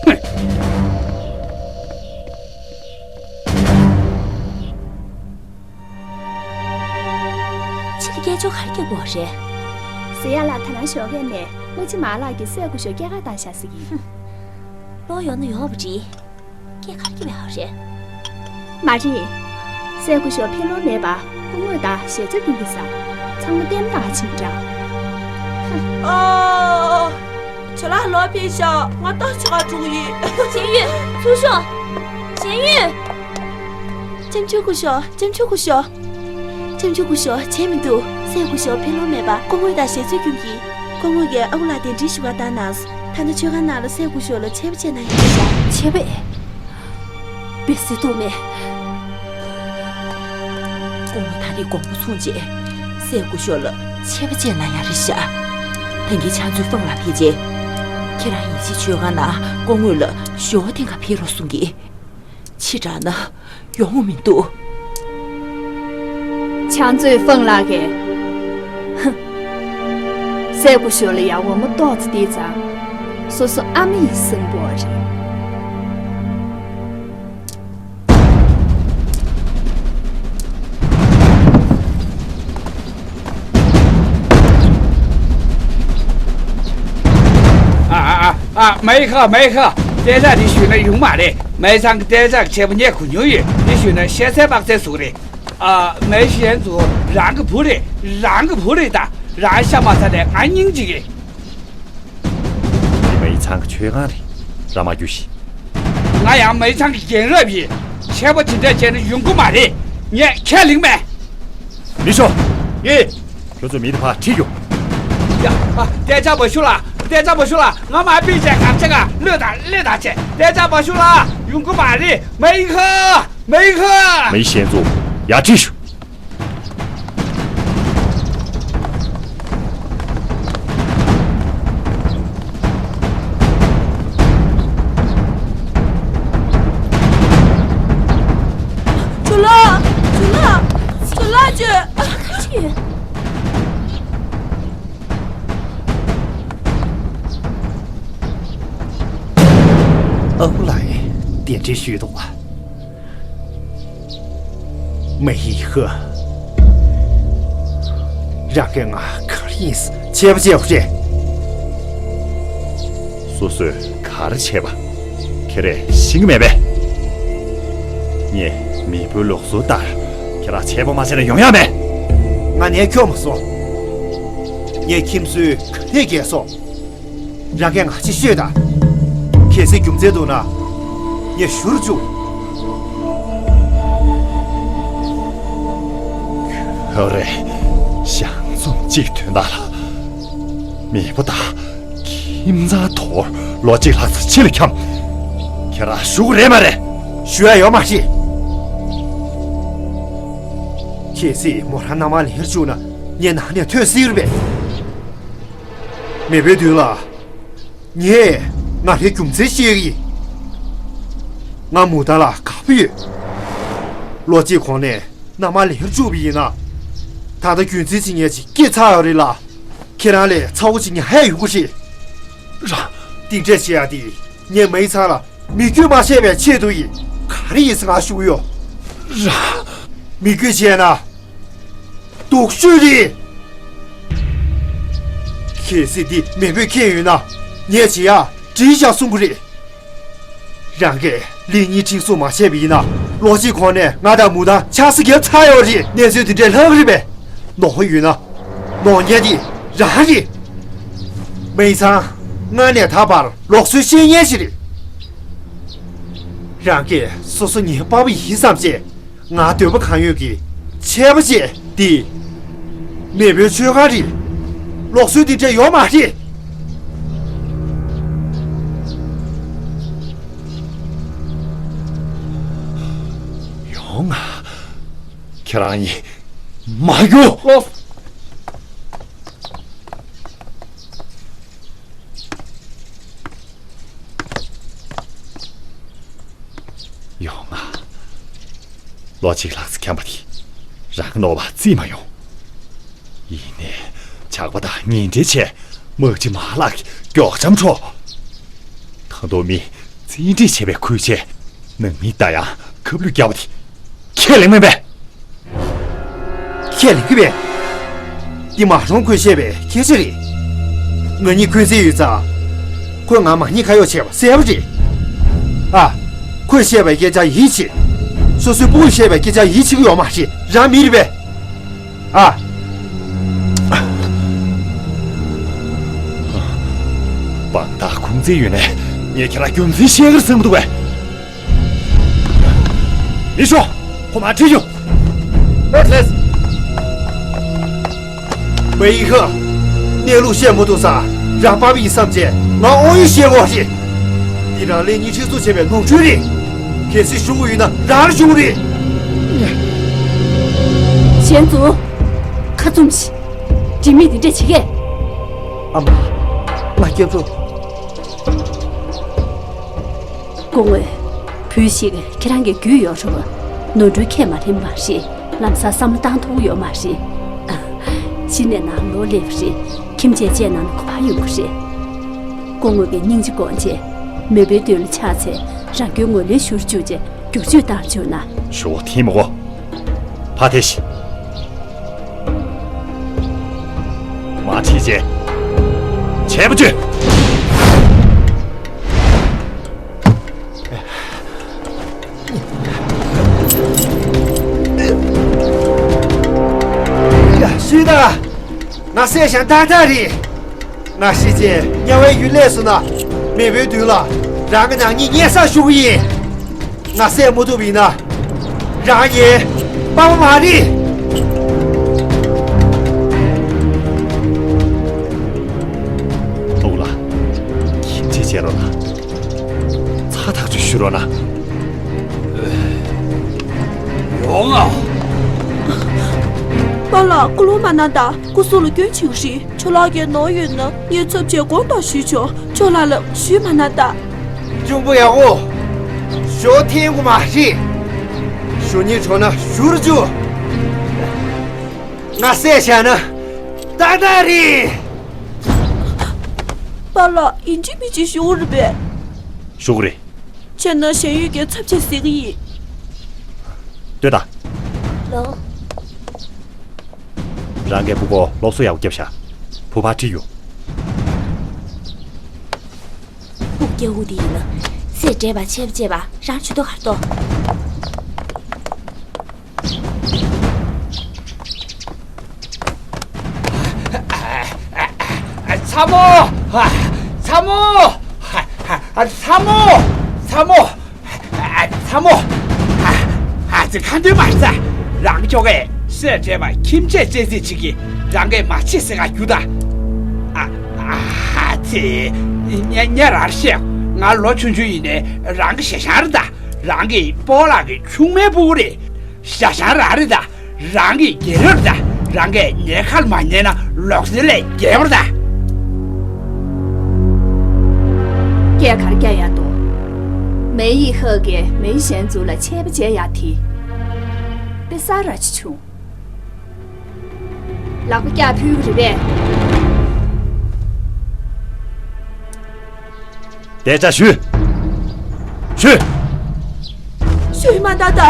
ཧུམ། ཕྱི་ལ་སྐད་ཅོར་ག་རེ་རྒྱག་དགོས་རེད། ཟེར་ཡ་ལ། ད་ནང་ཞོགས་ཀས་ནས་དམག་སྤྱི་མ་ལགས་ཀྱིས་སྲས་སྐུ་ཞབས་སྐྱེལ་གར་བཏང་བཞག་ཟེར་གྱི། ལོག་ཡོང་ན་ཡོང་བ་རེད། སྐད་ག་རེ་རྒྱབ་ཡོད་རེད། མ་རེད། སྲས་སྐུ་ཞབས་ཕེབས་ལོང་མེད་པ་སྐུ་ངོ་དང་ཞལ་ཚབ་སྐྱོང་གི་ས། ཚང་མ་ལྟད་མོ་ལྟ་ག་ཕྱིན་པ་འདྲ། ཨོ། ཇོ་ལགས་ལོག་ཕེབས་ཤག། ང་ལྟ་ཆོག་ག་འགྲོ་གི་ཡིན། ཞེན་ཡུས། ཚུར་ཤོག། ཞེན་ཡུས། ལྕམ་ཆུང་སྐུ་ཞབས། ལྕམ་ཆུང་སྐུ་ཞབས། ལྕམ་ཆུང་སྐུ་ཞབས། བྱས་མི་འདུག། སྲས་སྐུ་ཞབས་ཕེབས་ལོང་མེད་པ་སྐུ་ངོ་དང་ཞལ་ཚབ་སྐྱོང་གི། སྐུ་ངོ་གིས་ཨ་ཁུ་ལགས་གདན་འདྲེན་ཞུ་གར་བཏང་གནང་སོང་། ད་ལྟ་མཆོད་ཁང་ནང་ལ་སྲས་སྐུ་ཞབས་ལ་མཆོད་པ་བྱས་གནང་ཡ་རེད་ཤག། མཆོད་པ། དཔེ་སྲིད་དུ་མེད། སྐུ་ངོ་ད་རེས་དགོང་མོ་མཚུངས་རྗེས་སྲས་སྐུ་ཞབས་ལ་མཆོད་པ་བྱས་གནང་ཡ་རེད་ཤག། ད་གིན་ཕྱག་མཛོད་ཧྥང་ལགས་ཕེབས་རྗེས་ཁྱེད་རང་ཡིད་ཆེས་མཆོད་ཁང་ནང་སྐུ་ངོ་ལ་ཞོ་ཐེངས་ཁ་ཕེབས་རོགས་གསུང་གི། ཕྱི་དྲགས་ན་ཡོང་བ་མི་འདུག། ཕྱག་མཛོད་ཧྥང་ལགས་ཀྱིས། ཧུམ། སྲས་སྐུ་ཞབས་ལ་ཡ་འོ་མ་ཏོག་ཙམ་སྟེར་ཙང་། སོ་སོ་ཨ་མ་ཡིས་སེམས་པོ་རེད། ཨ་ཨ་ཨ། ཨ། མེ་ཁ་མེ་ཁ། ལྟ་ཅག་འདི་ཞུས་ན་ཡོང་མ་རེད། མེ་ཚང་གི་ལྟ་ཅག་གི་ཆེད་པོ་ངས་གོ་མྱོང་ཡོད། འདི་ཞུས་ན་ཤ་ཚའི་དམག་རྩལ་ཟུག་རེད། ཨ། མེ་ཤན་ཚོ་རང་གི་བུ་རེད། རང་གི་བུ་རེད་ད། རང་ཤ་མ་ཟ་ནས་ང་སྙིང་རྗེ་གི། འདི་མེ་ཚང་གི་མཆོད་ཁང་རེད། རང་མ་རྒྱུགས་ཤིག། ང་ཡང་མེ་ཚང་གི་རྒན་རབས་ཡིན། ཆད་པ་ཇི་འདྲ་བྱས་ན་ཡོང་གི་མ་རེད། ངས་ཁས་ལེན་མེད། མི་ཤོ། ཡེ། ཁྱོད་ཚོ་མི་དེ་ཕར་ཁྲིད་རྒྱུགས། ཡ། ཨ། ལྟ་ཅག་བ་ཤུ་ལགས། ལྟ་ཅག་བ་ཤུ་ལགས། ང་མ་པི་ཅེ་གབ་ཆ་ག་ལོས་དང་ལེ་དང་བྱས། ལྟ་ཅག་བ་ཤུ་ལགས། ཡོང་གི་མ་རེད། མེ་ཁ། མེ་ཁ། མེ་ཤན་ཚོ་ཡར་ཁྲིད་ཤོག། ཇོ་ལགས། ཇོ་ལགས། ཇོ་ལགས་ཇོ། ཨ་ཁུ་ལགས་ཡིན། གདན་འདྲེན་ཞུས་འདུག་པ། མེ་ཧི་ཧི། རང་གིས་ང་ག་རེ་ཡིན་ཟེར་བྱས་པ་བྱས་པ་རེད། སོ་སོས་ག་རེ་བྱས་པ་ཁྱེད་རས་ཤེས་ཀྱི་མེད་པས། ངས་མེས་པོའི་ལུགས་སྲོལ་ལྟར་ཁྱེད་རང་ཆད་པ་མ་བྱས་ན་ཡོང་ཡག་མེད། ང་ནས་འཁྱོག་མ་སོང་། ངས་ཁྱིམ་སྲོལ་ག་ལེར་འགལ་སོང་། རང་གིས་ང་ཅིག་ཤོད་དང་། གལ་སྲིད་རྒྱུ་མཚན་འདུག་ན་ངས་ཞུ་རུ་བཅུག། ཨོ་རེད། ཞང་ཙུང་གཅིག་དོན་དག་ལ། མེས་པོ་དང་ཁྱིམ་ཚང་དོར་ལོ་གཅིག་ལྷག་ཙམ་ཕྱི་ལ་འཁྱམས། ཁྱེད་རང་ཞུ་གི་རེད་མ་རེད། ཞུ་ཡ་ཡོད་མ་རེད། གལ་སྲིད་མོ་རང་མནའ་མ་ལེན་བཅུག་ན་ངས་ནང་ནས་ཐོན་སྲིད་རེད་པས། མེས་པོའི་མདུན་ལ་ངས་ང་རའི་རྒྱུ་མཚན་བཤད་ཀྱི་ཡིན། ང་མུ་ཏན་ལ་དགའ་པོ་ཡོད། ལོ་གཅིག་གོང་ནས་མནའ་མ་ལེན་བཅུག་པ་ཡིན་ན། ད་ལྟ་རྒྱུན་འཛིན་བྱེད་མཁན་ཅིག་སྐྱེས་ཚར་ཡོད་རེད་ལ། ཁྱེད་རང་ལས་ཚ་བོ་ཅིག་ཉར་ཡ་ཡོང་གི་རེད། ར། འདི་འདྲས་བྱེད་ཡ་དེ་ངས་མེ་ཚང་ལ་མི་རྒྱུད་མ་བཤད་པའི་ཆེད་དུ་ཡིན། ག་རེ་ཡིན་ཟེར་ང་ཞུ་གི་ཡོད། ར། མི་རྒྱུད་བྱས་ན་སྡུག་ཤོས་རེད། གལ་སྲིད་འདི་མེས་པོས་མཁྱེན་ཡོད་ན་ངས་བྱེད་ཡ་འགྲིག་བཞག་གསུང་གི་རེད། རང་གིས་ལེགས་ཉེས་ཁྲིམས་སྲུང་མ་བྱས་པ་ཡིན་ན་ལོ་གཅིག་གོང་ནས་ང་དང་མུ་ཏན་ཆགས་སྲེད་བརྒྱབ་ཚར་ཡོད་རེད། གནས་ཚུལ་འདི་འདྲས་ལྷག་རེད་པས། ནོར་ཡོད་ན་ནོར་མཁན་དེ་རང་རེད། མེ་ཚང་སྔར་ནས་ད་བར་ལུགས་སྲོལ་ཤེས་མཁན་ཞིག་རེད། རང་གིས་སོ་སོ་ངའི་པ་ཕ་ཡིན་བསམ་བྱས། ང་འདོད་པ་གང་ཡོད་ཀྱི་ཆད་པ་བཅད་དེ། མེས་པོའི་ཆོས་ཁང་རེད། ལུགས་སྲོལ་འདི་འདྲ་ཡོད་མ་རེད། ཡོང་ང་། ཁྱེད་རང་གཉིས་མ་རྒྱུགས། ལོས། ཡོང་ང་། ལོ་གཅིག་ལྷག་ཙམ་འཁྱམས་པ་དེ་རང་གི་ནོར་བ་རྩིས་མ་ཡོང་། ཡིན་ནའི་ཇག་པ་དང་ཉེ་འབྲེལ་བྱས། དམག་སྤྱི་མ་ལགས་ཀྱི་མགྱོགས་འཇམ་འཕྲོག་ད་དུང་མི་རྩིས་འབྲི་བྱས་པའི་ཁུལ་བྱས། ནང་མི་ད་ཡང་ཁབ་ལུད་རྒྱག་པ་དེ་ཁས་ལེན་མིན་པས། ཁས་ལེན་གྱི་མེད། འདི་མ་རུང་ཁོས་བཤད་པའི་སྐད་ཆ་རེད། ང་གཉིས་འཁོན་འཛིན་ཡོད་ཙང་། ཁོས་ང་མ་ཉེས་ཁ་གཡོགས་བྱས་པ་གསལ་པོ་རེད། ཨ། ཁོས་བཤད་པའི་སྐད་ཆར་ཡིད་ཆེས། སོ་སོའི་སྤུ་གུས་བཤད་པའི་སྐད་ཆར་ཡིད་ཆེས་ཀྱི་ཡོད་མ་རེད། རང་མི་རེད་པས། ཨ། དཔང་རྟགས་ཁུངས་བཙན་ཡོད་ནའི་ངས་ཁྱེད་རང་རྒྱུ་མཚན་བཤད་ཀྱི་རེད་བསམ་གྱི་འདུག་པས། མི་ཤོག་ཁོ་མར་ཁྲིད་ཤོག་ལགས་སོ། མེ་ཡི་ཁ། གནས་ལུགས་བཤད་མ་ཐུབ་ཙང་རང་པ་ཕ་ཡིན་བསམ་བྱས་ང་དབང་ཡོད་བཤད་དགོས་རེད། འདི་རང་ལེགས་ཉེས་ཁྲིམས་སྲུང་བྱས་པའི་ནོར་འཁྲུལ་རེད། གལ་སྲིད་ཞུ་དགོས་ཡོད་ན་རང་ལ་ཞུ་དགོས་རེད། ཞན་ཙུའུ། ཁ་བཙུམས་ཤིག་འདྲེ་མི་འདི་འདྲས་བྱེད་ཀས། ཨ་མ། ང་སྐྱབས་འགྲོ། སྐུ་ངོ། བུ་ཞིག་ཁྱེད་རང་གི་རྒྱུས་ཡོད་རུང་། ནོར་འཁྲུལ་ཁས་མ་ལེན་པ་རེད། ལམ་སང་བསམ་བློ་བཏང་ཐུབ་ཡོད་མ་རེད། གཞི་ནས་ནང་ལོག་སླེབས་པ་རེད། ཁྱིམ་ཆས་བཅས་ནང་ལ་གོ་བ་ཡོང་གི་རེད། སྐུ་ངོ་གི་སྙིང་རྗེ་དགོངས་བྱས། མེས་པོའི་མདུན་ལ་ཕྱག་འཚལ། རང་སྐྱོན་ངོས་ལེན་ཞུ་རུ་བཅུག་བྱས་བསྒྱུར་བཅོས་བཏང་བཅུག་ན། ཞོག་ཐེངས་མ་གོ། ཕ་ཐེ་ཤི། མ་ཁྲིད་བྱས། བྱས་པ་བཅོས། ང་བསད་བཞག་ན་ཏག་ཏག་རེད། ང་ཤི་རྗེས་དམྱལ་བའི་ཡུལ་སླེབས་སོང་ན། མེས་པོའི་མདུན་ལ་རང་གི་ནག་ཉེས་སེལ་ཞུ་གི་ཡིན། ང་བསད་མ་ཐུབ་པ་ཡིན་ན། རང་ཉིད་དཔའ་བོ་མ་རེད། ཐུགས་ལ་ཁྱིམ་ཆས་བྱེད་རོགས་གནང་། ཚ་ཐག་ཆོད་ཞུ་རོགས་གནང་། ཡོང་ང་། པཱ་ལགས། སྐུ་ལུང་མ་གནང་དང་། སྐུ་སྲུང་ལ་སྐྱོན་བྱེད་ཀྱི་རེད། ཁྱོད་ལགས་ཀྱིས་ནོར་ཡོད་ན་ངའི་ཚབ་བྱས་དགོངས་དག་ཞུས་ཆོག་ཁྱོད་ལགས་ལ་ཞུས་མ་གནང་དང་། གཅུང་པོ་ཡག་པོ། ཞོ་འཐེན་དགོས་མ་རེད། ཞུ་སྙིང་བྲོ་ན་ཞུ་རུ་འཇུག་ང་བསད་བཞག་ན་ཏག་ཏག་རེད། པཱ་ལགས། ཡིན་གཅིག་མིན་གཅིག་ཞུ་དགོས་རེད་པས། ཞུ་དགོས་རེད། བྱས་ན་གཞན་ཡུལ་གྱི་ཚབ་བྱས་ཟེར་གྱི་ཡིན། ལྟོས་དང་། ལགས། རང་གིས་སྤུ་གུར་སློབ་གསོ་ཡག་པོ་བརྒྱབ་ཤག་བུ་ཕར་ཁྲིད་ཡོང་། སྤུ་གུ་སྐྱ་བོ་འདི་ཡིན་ན། བསད་བྲེལ་བ་ཆེ་བ་བྱེད་པ་རང་ཇུས་གཏོགས་ག་རེ་གཏོགས། ཚ་མོ། ཚ་མོ། ཚ་མོ། ཚ་མོ། ཨ། ཚ་མོ། ཨ། ཨ་ཙི། ཁ་འདོན་མ་རྩ། རང་ཁྱོ་གས་བསད་བྲེལ་བ་ཁྱིམ་ཆས་བཙལ་རྩིས་བྱེད་ཀྱི། རང་གིས་མ་བྱེད་ཟེར་ག་རྒྱུ་ད། ཨ། ཨ་ཙི། ཉ་ཉ་རང་ཤེས། ང་ལོ་ཆུང་ཆུང་ཡིན་ནའི་རང་གི་ཞེ་ཞང་རེད་ད། རང་གི་སྤོ་ལགས་ཀྱི་ཆུང་མའི་སྤུ་གུ་རེད། ཞེ་ཞང་རང་རེད་ད། རང་གི་རྒྱལ་རབས་དང་། རང་གིས་ཉེན་ཁར་མ་ཉན་ན་ལོག་སྲིད་ལས་རྒྱལ་བར་དང་། སྐད་ག་རེ་རྒྱག་ཡག་འདུག་མེ་ཡི་ཧ་གིས་མེ་ཞན་ཚོ་ལ་ཆད་པ་བྱེད་ཡག་དེ། དཔེ་ས་ར་ཅིག་བྱུང་། ལག་པ་བཀྱག་ཕུལ་གི་རེད་པས། དེ་ལྕགས་ཞུ། ཞུ། ཞུས་མ་ན་ད།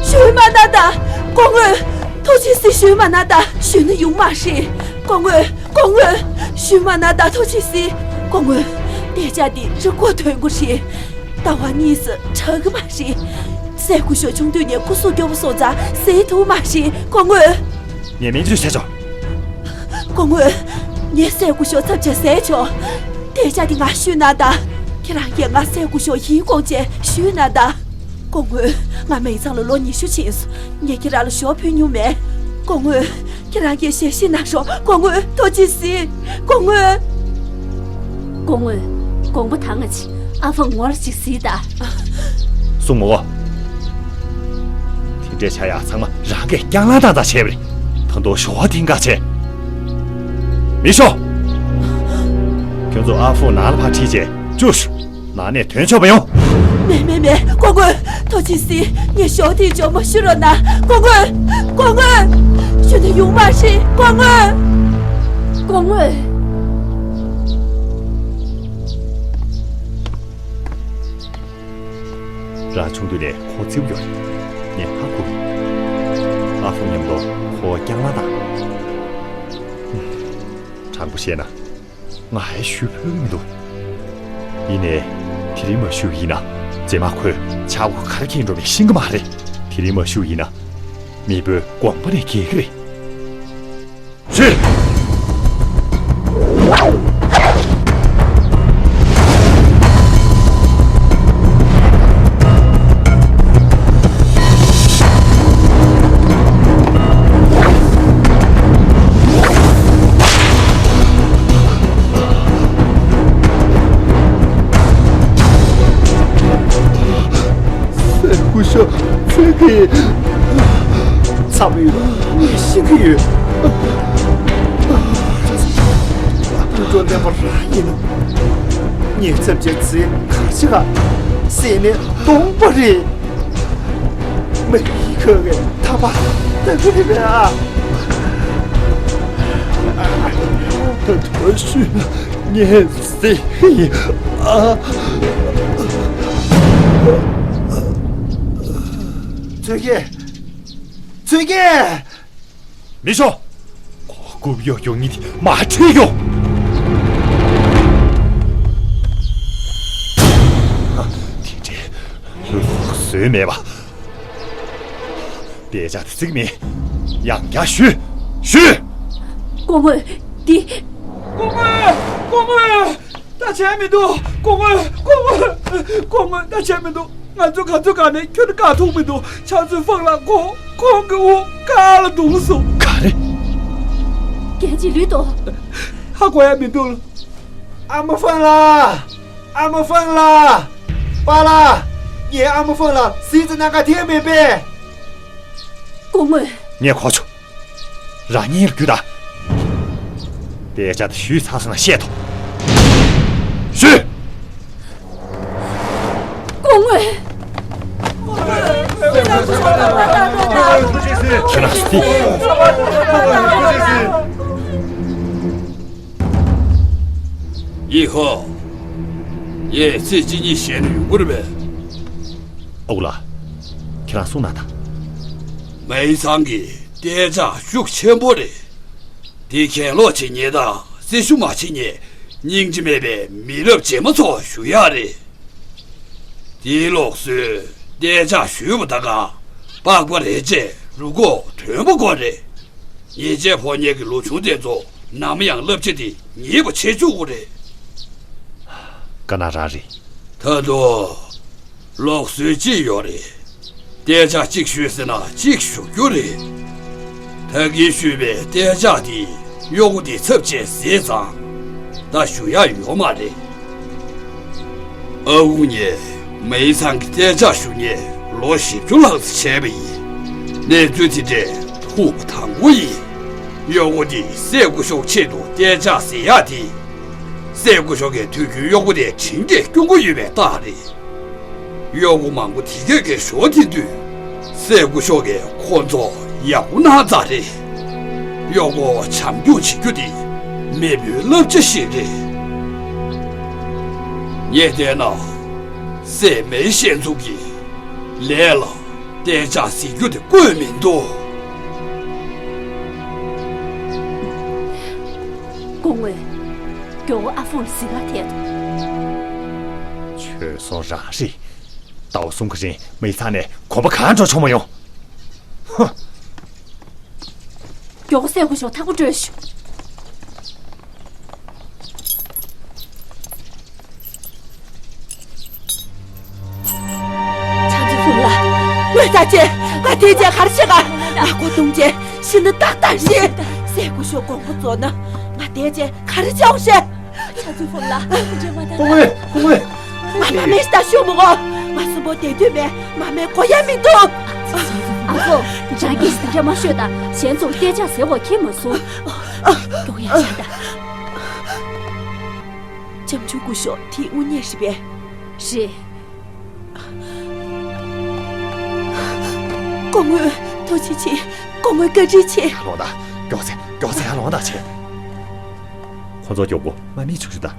ཞུས་མ་ན་ད། སྐུ་ངོ། ཐུགས་རྗེ་གཟིགས། ཞུས་མ་ན་ད། ཞུས་ན་ཡོང་མ་རེད། སྐུ་ངོ། སྐུ་ངོ། ཞུས་མ་ན་ད། ཐུགས་རྗེ་གཟིགས། སྐུ་ངོ། དེ་ལྕགས་དེ་རི་མགོ་ཐོན་དགོས་རེད། ཟླ་བ་གཉིས་སུ་དྲག་གི་མ་རེད། སྲས་སྐུ་ཞབས་ཆུང་དུས་ནས་སྐུ་གཟུགས་སྐྱོ་པོ་སོང་ཙང་ཟས་ཐུབ་མ་རེད། སྐུ་ངོ། ངས་སྨན་བཅོས་བྱས་ཆོག་སྐུ་ངོ། ངས་སྲས་སྐུ་ཞབས་ཚབ་བྱས་ཟས་ཆོག་དེ་ལྕགས་དེ་ང་ཞུས་ན་ད། ཁྱེད་རང་གིས་ང་སྲས་སྐུ་ཞབས་ཡིན་དགོངས་བྱས་ཞུས་ན་ད། སྐུ་ངོ། ང་མི་ཚང་ལ་ལོ་ཉི་ཤུ་ཕྱིན་སོང་། ངས་ཁྱེད་རང་ལ་ཞོ་ཕུལ་མྱོང་མེད། སྐུ་ངོ། ཁྱེད་རང་གིས་ཞལ་བཞེས་གནང་རོགས། སྐུ་ངོ། ཐུགས་རྗེ་གཟིགས། སྐུ་ངོ། སྐུ་ངོ། དགོངས་པ་དྭངས་མ་བྱེད། ཨ་ཕ་ངོ་ལ་ཅིག་གཟིགས་དང་། གསུང་མོ། དེ་འདྲས་བྱ་ཡག་ཚང་མ་རང་གིས་རྐྱང་ལངས་བཏང་བཏང་བྱས་པ་རེད། ད་དུང་ཞོ་བ་འཐེན་ག་བྱས། མི་ཤོག་ཁྱོད་ཚོ་ཨ་ཕོ་ནང་ལ་ཕར་ཁྲིད་བྱས་བཅུག་ཤོག་ནང་ནས་ཐོན་ཆོག་པ་ཡོང་། མེད་མེད་མེད། སྐུ་ངོ། ཐུགས་རྗེ་གཟིགས། ངས་ཞོ་དེ་འཇོག་མ་ཞུ་རོགས་གནང་། སྐུ་ངོ། སྐུ་ངོ། ཞུ་ན་ཡོང་མ་རེད། སྐུ་ངོ། སྐུ་ངོ། རང་ཆུང་དུས་ནས་ཁོ་བརྩེ་པོ་ཡོད་རེད། ངས་ཧ་གོ་གི། ཨ་ཕོ་མཉམ་དུ་ཁོ་རྐྱང་ལངས་དང་། དྲང་པོ་བཤད་ན། ང་ཧའི་ཞུ་ཕོད་ཀྱི་མི་འདུག་ཡིན་ནའི། དེ་རིང་མ་ཞུས་ཡིན་ན། རྗེས་མ་ཁོས་ཆག་སྒོ་ག་རེ་འཁྱེར་འགྲོ་མིན་ཤེས་ཀྱི་མ་རེད། དེ་རིང་མ་ཞུས་ཡིན་ན། མེས་པོའི་དགོངས་པ་ནས་འགལ་གྱི་རེད། ཞུས། སྲས་སྐུ་ཞབས་ཚེ་གི། ཚ་བོ་ཡོད། ངས་ཤེས་ཀྱི་ཡོད། དུད་འགྲོ་ལེན་པ་རང་ཡིན་ནོ། ངའི་ཚབ་བྱས་ཚེ་ག་ཅི་ག་བསད་ནས་བཏང་པ་རེད། མི་ཁོ་གི་ཐག་པ་ད་གི་རེད་པས་ཨ། ད་དུང་ཞུས་ན་ངས་ཟེར་གི་ཡིན་ཨ། ཚོད་ཀྱི། ཚོད་ཀྱི། མི་ཤོག་ཁོ་རྐུབ་གཡོག་རྒྱུག་ཉིན་དེ་མ་ཁྲིད་རྒྱུ། དེ་འདྲའི་ལུགས་སྲོལ་མེད་པ། དཔེ་ཆ་དེ་བརྩིགས་མིན། ཡང་བསྐྱར་ཞུས། ཞུས། སྐུ་ངོ། འདི། སྐུ་ངོ། སྐུ་ངོ། ད་བྱས་མི་འདུག་སྐུ་ངོ། སྐུ་ངོ། སྐུ་ངོ། ད་བྱས་མི་འདུག་ང་ཚོ་ག་ཚོད་ག་ནས་ཁྱོད་ཀྱི་བཀའ་ཐུག་མི་འདུག་ཕྱག་མཛོད་ཧྥང་ལགས་ཁོང་ཁོང་གི་དབུ་ཁ་ལ་བརྡུངས་སོང་། ག་རེ། རྒྱལ་གཅེས་ལུས་དོ། ཧ་གོ་ཡ་མི་འདུག་ཨ་མ་ཧྥང་ལགས། ཨ་མ་ཧྥང་ལགས། པཱ་ལགས། ངའི་ཨ་མ་ཧྥང་ལགས་གཟིགས་ཙམ་གནང་ག་ཐེག་མེད་པས། སྐུ་ངོ། ངས་གོ་བྱུང་། རང་ཉིད་ལ་རྒྱུ་དང་། དཔེ་ཆ་དེ་ཞུས་ཚར་སོང་ན་བཤད་དོ། ཞུས། སྐུ་ངོ། ཁྱེད་རང་སུ། ཡི་ཧོ། ཡེ་ཚེ་གཅིག་གཉིས་ཞལ་ནས་ཡོང་གི་རེད་པས། ཨ་ཁུ་ལགས། ཁྱེད་རང་གསུང་གནང་དང་། མེ་ཚང་གི་གཏད་ཆགས་ཤུགས་ཆེན་པོ་རེད། དེ་གྱེན་ལོག་བྱེད་མཁན་དང་སྲི་ཞུ་མ་བྱེད་མཁན་སྙིང་རྗེ་མེད་པའི་མི་རབས་རྗེས་མ་ཚོ་ཞུ་ཡག་རེད། དེའི་ལུགས་སྲོལ་གཏད་ཆགས་ཞུས་པ་ད་ག་པགས་པ་རེད་ཅེས་རུ་སྐོགས་ཐོན་པ་དགོས་རེད། ཉེས་ཆད་ཕོག་མཁན་གྱི་ལོ་ཆུང་དེ་ཚོ་ནམ་ཡང་བསླབ་བྱ་དེ་ཉེས་པ་བྱེད་བཅུག་གི་རེད། དཀའ་ན་རང་རེད། ད་དུང་ལུགས་སྲོལ་གཅིག་ཡོད་རེད། གཏད་ཆགས་གཅིག་ཞུས་ཟིན་ན་གཅིག་ཞུ་རྒྱུ་རེད། ད་གིན་ཞུས་པའི་གཏད་ཆགས་དེ་གཡོག་པོ་དེའི་ཚབ་བྱས་ཟས་ཙང་ད་ཞུ་ཡག་ཡོད་མ་རེད། ཨ་ཁུ་ངས་མེ་ཚང་གི་གཏད་ཆགས་ཞུ་མཁན་ལོ་བཞི་བཅུ་ལྷག་ཙམ་བྱས་པ་ཡིན། གནས་ཚུལ་དེ་འདྲས་ཐུག་པ་དང་པོ་ཡིན། གཡོག་པོ་དེ་སྲས་སྐུ་ཞབས་ཆེད་དུ་གཏད་ཆགས་ཟེར་ཡག་དེ། སྲས་སྐུ་ཞབས་ཀྱིས་དུས་རྒྱུན་གཡོག་པོ་དེ་དྲིན་གྱིས་སྐྱོང་གི་ཡོད་པའི་རྟགས་རེད། གཡོག་པོ་མང་པོ་དེ་གས་ཀྱི་ཞོ་ཐིན་དུས། སྲས་སྐུ་ཞབས་ཀྱིས་ཁོ་ཚོ་ཡག་པོ་གནང་ཙང་རེད། གཡོག་པོ་བྱམས་སྐྱོང་བྱེད་རྒྱུ་དེ་མེས་པོའི་བསླབ་བྱ་ཞིག་རེད། ངས་བལྟས་ན། སྲས་མེ་ཤེས་ཚུགས་ཀྱི་ལས་ལ་གཏད་ཆགས་ཟེར་རྒྱུ་དེ་བཀོད་མི་འདུག་སྐུ་ངོ། མགྱོགས་པོ་ཨ་ཧྥུང་ལ་གཟིགས་ག་ཐད་དོ། བྱོལ་སོང་རང་རེད། ཟླ་བ་གསུམ་གྱི་རིང་མི་ཚང་ནས་གོམ་པ་གང་འགྲོ་ཆོག་མ་ཡོང་། ཧུ། མགྱོགས་པོ་སྲས་སྐུ་ཞབས་ཐག་པ་སྤྲོད་ཤོག་ཕྱག་མཛོད་ཧྥུང་ལགས། ངོ་ཚ་ཆེ། ང་དེ་རྗེས་ག་རེ་བྱེད་ག་ང་མགོ་རྡུང་རྗེས་ཤི་ན་ཏག་ཏག་ཤི། སྲས་སྐུ་ཞབས་དགོངས་པ་རྫོགས་ན་ང་དེ་རྗེས་ག་རེ་བྱའོ་ཤེས། ཕྱག་མཛོད་ཧྥུང་ལགས། སྐུ་ངོ། སྐུ་ངོ། ང་མ་མེ་ཞིག་ད་ཤོད་མི་དགོས། ང་གསོན་པོ་བསྡད་དུས་མེད། མ་མེ་གོ་ཡ་མི་འདུག་ཨ་ཕོ། རང་གིས་དེ་འདྲ་མ་ཤོད་དང་། གཞན་ཚོར་གཏད་ཆགས་ཟེར་བ་ཁྱེད་མ་གསུང་། མགྱོགས་ཡ་བྱ་དང་། ལྕམ་ཆུང་སྐུ་ཞབས་དེ་དངོས་གནས་རེད་པས། རེད། སྐུ་ངོ་ཐུགས་རྗེ་ཆེ། སྐུ་ངོ་བཀའ་དྲིན་ཆེ། ཡར་ལོངས་དང་། མགྱོགས་ཚེ་མགྱོགས་ཚེ་ཡར་ལོངས་དང་བྱེད། ཁོ་ཚོ་མགྱོགས་པོ་མ་མི་ཆུག་ཆུག་དང་།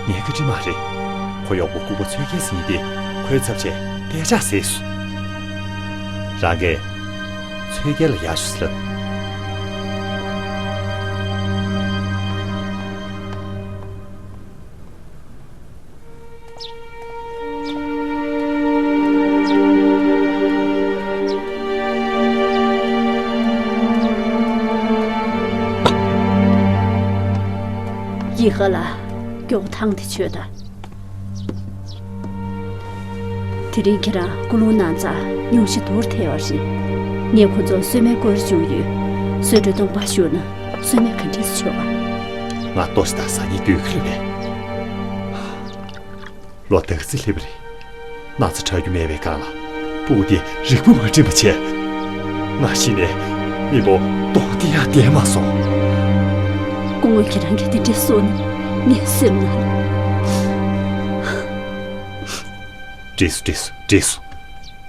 ངའི་བཀའ་དྲིན་མ་རེད། ཁོ་གཡོག་པོ་ལྐུགས་པ་ཚོད་བརྒལ་ཟིན་ཏེ་ཁོའི་ཚབ་བྱས་གཏད་ཆགས་ཟེར་སོང་། རང་གིས་ཚོད་བརྒལ་ལ་ཡར་ཞུ་ཟེར་ལབ། ཡི་ཧ་ལ། མགྱོགས་ཐང་དེ་ཆོད་ད། དེ་རིང་ཁྱེད་རང་སྐུ་རླུང་ནང་ཚ་སྙུང་གཞི་དུར་ཐལ་བ་རེད། ངས་ཁོ་ཚོ་གསོལ་སྨན་སྐོར་བྱུང་ཡོད། གསོལ་གྲོད་སྟོང་པ་ཞུ་ན་གསོལ་སྨན་ག་འདྲས་སུ་ཆོད་པ། ང་ལྟོ་ཞིག་དང་ཟ་སྙིང་འདོད་ཀྱི་རེད་པས། ལོ་དག་ཙི་སླེབས་པ་རེད། ན་ཚ་དྲག་རྒྱུ་མེད་པའི་སྒང་ལ་སྤུ་གུ་དེ་རིག་པ་མ་འགྲིམ་པ་བྱས། ང་ཤི་ནས་མི་པོ་ལྟོགས་ཏེ་ཡར་བསྡད་མ་སོང་། སྐུ་ངོ་ཁྱེད་རང་གིས་དེ་འདྲས་གསུངས་ན་ངའི་སེམས་ནང་། འགྲིགས་སོང་། འགྲིགས་སོང་། འགྲིགས་སོང་།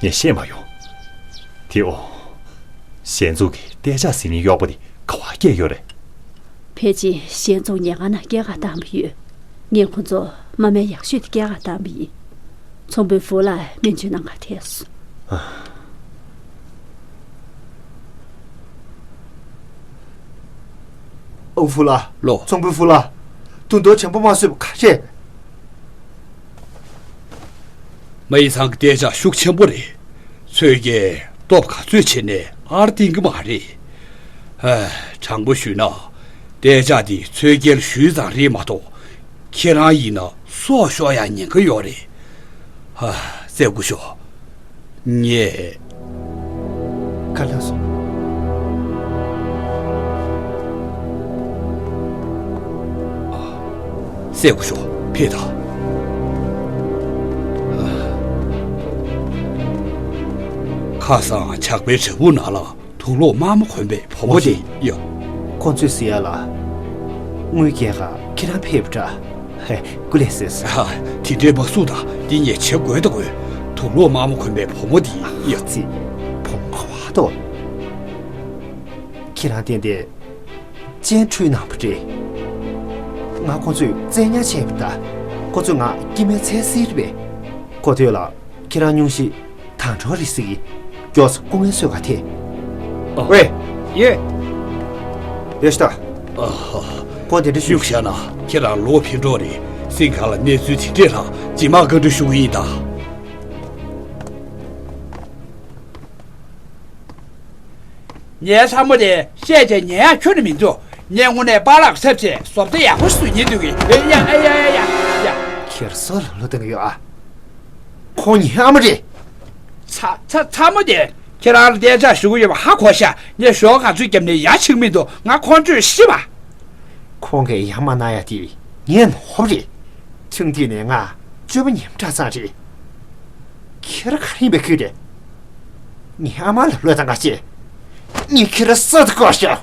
ངས་བཤད་མ་ཡོང་། དེ་འོ། གཞན་ཚོགས་ཀྱི་གཏད་ཆགས་ཟིན་ནས་གཡོག་པོ་དེ་ག་བ་སྐྱེས་ཡོད་རེད། ཕལ་ཆེར་གཞན་ཚོགས་ཉལ་ཁང་ནང་སྐྱེལ་ག་བཏང་བ་ཡོད། ངས་ཁོ་ཚོ་མ་སྨན་ཡག་ཤོས་དེ་སྐྱེལ་ག་བཏང་བ་ཡིན། ཚོང་དཔོན་ཧྥུ་ལ་སྨན་བཅོས་གནང་ག་ཐད་སོང་། ཨ། ཨོ་ཧྥུ་ལ། ལོ། ཚོང་དཔོན་ཧྥུ་ལ། དུང་རྡོ་བྱམས་པོ་མ་བཟོས་པ་ག་རེད། མ་ཡི་ཚང་གི་གཏད་ཆགས་ཤུགས་ཆེན་པོ་རེད། ཚོད་ཀྱིས་སྟོབས་ག་ཚོད་བྱས་ནས་ཨར་བཏིང་གི་མ་རེད། ཨ། དྲང་པོ་ཞུས་ན། གཏན་འཇགས་འདི་ཚོད་སྐྱེལ་ཞུས་ཙང་རེད་མ་གཏོགས། ཁྱེད་རང་ཡིན་ན་སྲོག་ཤོར་ཡ་ཉེན་ཁ་ཡོད་རེད། ཧ། སྲས་སྐུ་ཞབས། ངས། ཁ་ལག་སོང་། ཨ། སྲས་སྐུ་ཞབས་ཕེབས་དང་། ཁ་སང་ཇག་པའི་བྲག་ཕུག་ནང་ལ། དུག་ལོག་དམར་མོ་གོན་པའི་བུ་མོ་དེ་ཡོད། ཁོང་ཚོས་ཟེར་ཡ་ལ། དངུལ་རྒྱག་ག་ཁྱེད་རང་ཕེབས་པ་འདྲ། ཧེ། སྐུ་ལས་ཟེར་སོང་། ཧ། དེ་འདྲའི་མ་གསུངས་དང་། འདི་ངས་བྱེད་དགོས་ད་དགོས། དུག་ལོག་དམར་མོ་གོན་པའི་བུ་མོ་དེ་ཡོད། ཙི། བུ་མོ་ཁ་བ་དོ། ཁྱེད་རང་བསྟན་ཏེ། ཅན་ཁྲུའི་ནང་པ་རེད། ང་ཁོང་ཚོས་བཙན་ཉར་བྱས་པ་ད། ཁོ་ཚོས་ང་སྐྱེ་དམན་འཚོལ་སྲིད་རེད་པས། ཁོ་ཐོས་ལ་ཁྱེད་རང་སྙུང་གཞི་དང་གྲོགས་རེད་ཟེར་གི། མགྱོགས་སུ་སྐུ་ངལ་གསོ་ག་ཐད། ཨ། ཝེ། ཡེ། ཡོ་ཤི་ད། ཨ་ཧ། ཁོ་དེ་འདྲ་ཞུ། ཡུག་བཞག་ན་ཁྱེད་རང་ལོ་ཕན་གྲོགས་རེད། སེང་ག་ལ་གནས་ཚུལ་དེ་འདྲས་ལྷག་རྗེས་མ་བཀའ་འདྲི་ཞུ་གི་ཡིན་ད། ངའི་ཚ་མོ་དེ་བཤད་བྱས་ཉན་ཡག་ཁྱོན་ནས་མི་འདུག་ངས་དངོས་གནས་པཱ་ལགས་ཚབ་བྱས་བཟོ་ལྟ་ཡག་པོ་ཞིག་བཟོ་ཉན་འདུག་གི། ཨེ་ཡ་ཨེ་ཡ་ཨེ་ཡ་ཡ། ཁྱེད་སུ་ལ་བློ་གཏོང་གི་ཡོད་ཨ། ཁོང་ངའི་ཨ་མ་རེད། ཚ་ཚ་ཚ་མོ་དེ་ཁྱེད་རང་ལ་གཏན་འཇགས་ཞུ་གི་ཡོད་པ་ཧ་གོ་ཤག་ངས་ཞོགས་ག་ཚོད་བརྒྱབ་ནས་ཡ་ཆིག་མི་འདུག་ང་ཁོང་ཁྲོས་ཤི་བ། ཁོང་གིས་ཡ་མ་ན་ཡ་དེ་ངའི་ནོར་བུ་རེད། ཆུང་དུས་ནས་ང་སྤྱོད་པ་ཉམས་དྲགས་ཙང་རེད། ཁྱེད་རང་ག་རེ་ཡིན་པའི་ཁུལ་རེད། ངའི་ཨ་མ་ལ་བློས་བཏང་ག་བྱེད། ངས་ཁྱེད་རང་སྲོག་ཏུ་བཀོད་ཤག་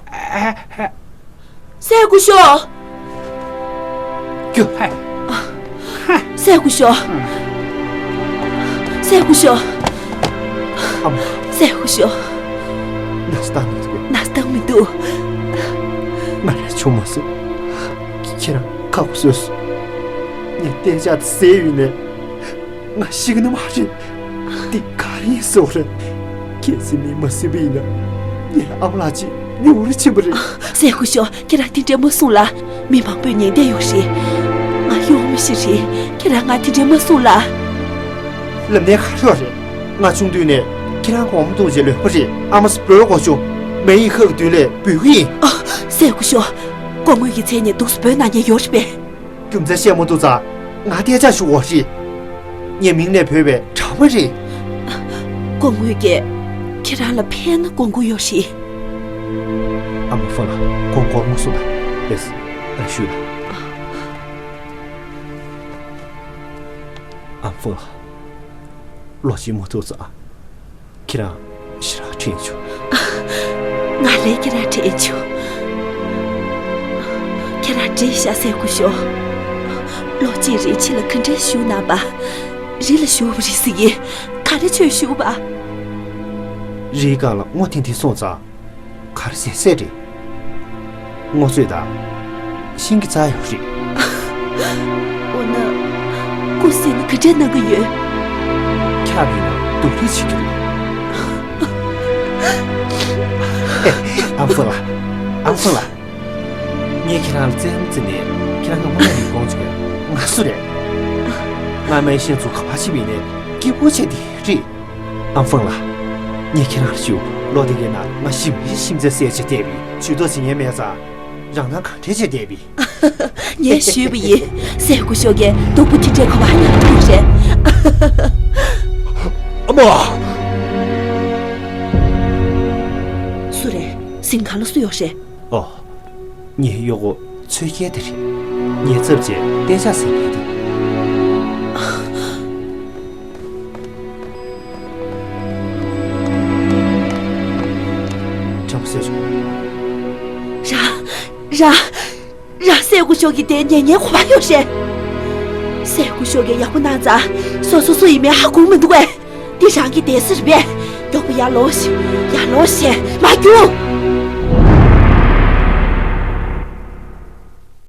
སྲས་སྐུ་ཞབས། རྒྱུ། སྲས་སྐུ་ཞབས། སྲས་སྐུ་ཞབས། ཨ་མ། སྲས་སྐུ་ཞབས། ན་ཚ་བཏང་མི་འདུག་ན་ཚ་བཏང་མི་འདུག་ང་རང་བྱུང་མ་སོང་། ཁྱེད་རང་ཁག་པོ་བཟོས་སོང་། ངས་གཏན་འཇགས་དེ་ཟས་ཡོད་ནས། ང་ཤི་གི་ནི་མ་རེད། འདི་ག་རེ་ཡིན་ཟེར་བ་རེད། གལ་སྲིད་མིས་མ་གསོད་པ་ཡིན་ན། ངའི་ཨ་མ་ལགས་ཅིག་མྱུར་བར་ཕྱིན་པ་རེད། སྲས་སྐུ་ཞབས། ཁྱེད་རང་དེ་འདྲའི་མ་གསུངས་ལ། མི་མང་པོས་ཉན་བསྡད་ཡོད་རེད། ང་གཡོག་མི་ཞིག་རེད། ཁྱེད་རང་ང་དེ་འདྲའི་མ་གསུངས་ལ། ལབ་ནས་ག་རེ་ཡོད་རེད། ང་ཆུང་དུས་ནས་ཁྱེད་རང་གོང་མ་གདུང་བྱས་ལོས་པ་རེད། ཨ་མ་སུ་བོད་གོ་ཆུང་མེ་ཡི་ཁ་གི་མདུན་ལས་འབུད་གི་ཡིན། ཨ། སྲས་སྐུ་ཞབས། སྐུ་ངོ་གི་མཚན་ནས་འདུག་སུ་བོད་ནང་ཉེ་ཡོད་རེད་པས། རྒྱུ་མཚན་བཤད་མ་ཐུབ་ཙང་ང་གཏན་འཇགས་ཞུ་དགོས་རེད། ངའི་མིང་ནས་བོས་པའི་གྲགས་མ་རེད། སྐུ་ངོ་གིས་ཁྱེད་རང་ལ་ཕན་ན་དགོངས་ཀྱི་ཡོད་རེད། ཨ་མ་ཧྥུང་ལགས། ཁོང་སྒོར་མོ་གསུངས་དང་། ལེས། ཨ། ཞུས་ལ། ཨ་མ་ཧྥུང་ལགས། བློ་ཅིག་མ་ཐུབ་ཙང་། ཁྱེད་རང་ཞེ་དྲག་དྲན་བྱུང་། ང་ལས་ཁྱེད་རང་དྲན་བྱུང་། ཁྱེད་རང་དྲན་ཤག་སྲས་སྐུ་ཞབས། ལོ་གཅིག་རིང་ཕྱི་ལ་ག་འདྲས་བཞུགས་གནང་པ། རི་ལ་བཞུགས་པ་རེད་ཟེར་གི། ག་རེ་བྱས་བཞུགས་པ། རིའི་སྒང་ལ་སྔོ་ཐིང་ཐིང་སོང་ཙང་། གར་ཟེར་ཟེར་རེད། སྔོ་ཚོད་དང་། ཤིང་གི་རྩ་ཡོད་རེད། འོ་ན། སྐུ་གཟུགས་ནི་ག་འདྲས་གནང་གི་ཡོད། འཁྱག་པ་ཡིན་ན་སྡུག་རུས་བྱེད་ཀྱི་རེད། ཨ་མ་ཧྥུང་ལགས། ཨ་མ་ཧྥུང་ལགས། ངས་ཁྱེད་རང་ལ་བཙན་གཡེམ་བརྩིས་ནས་ཁྱེད་རང་གི་སྔོན་ལ་ཡིན་དགོངས་བྱས། ང་སུ་རེད། ང་མའི་ཤེས་ཚོ་ག་པར་ཕྱིན་པ་ཡིན་ནའི་སྐྱིད་པོ་བྱས་བསྡད་རེད། ཨ་མ་ཧྥུང་ལགས། ངས་ཁྱེད་རང་ལ་ཞུ། ལོ་དེ་གའི་ནང་ང་ཞིམ་མིན་ཞིམ་ཚད་ཟས་བྱས་བསྡད་པས། ཇུས་གཏོགས་བྱེད་མཁན་མེད་ཙང་། རང་སྣང་གང་དྲན་བྱས་བསྡད་པས། ངས་ཞུས་པ་ཡིན། སྲས་སྐུ་ཞབས་ཀྱིས་སྡུག་པོ་དེ་འདྲའི་གོ་བ་མྱངས་ཐུབ་རེད། ཨ་མ། སུ་རེད། སེང་ག་ལ་སུ་ཡོད་རེད། ཨོ། ངའི་གཡོག་པོ་ཚོད་རྒྱལ་དེ་རེད། ངའི་ཚབ་བྱས་གཏན་འཇགས་ཟིན་ཡིན་ཏེ། ཁྲམ་སེ་ཆུ། ར། ར། ར། སྲས་སྐུ་ཞབས་ཀྱིས་དེ་ཉན་ཉན་གོ་བ་ཡོད་རེད། སྲས་སྐུ་ཞབས་ཀྱིས་ཡག་པོ་གནང་ཙང་སོ་སོ་སུ་ཡིན་མིན་ཧ་གོ་མི་འདུག་གས། འདི་རང་གི་བསྡད་ས་རེད་པས། མགྱོགས་པོ་ཡར་ལོངས་ཤིག་ཡར་ལོངས་ཤིག་མ་རྒྱུག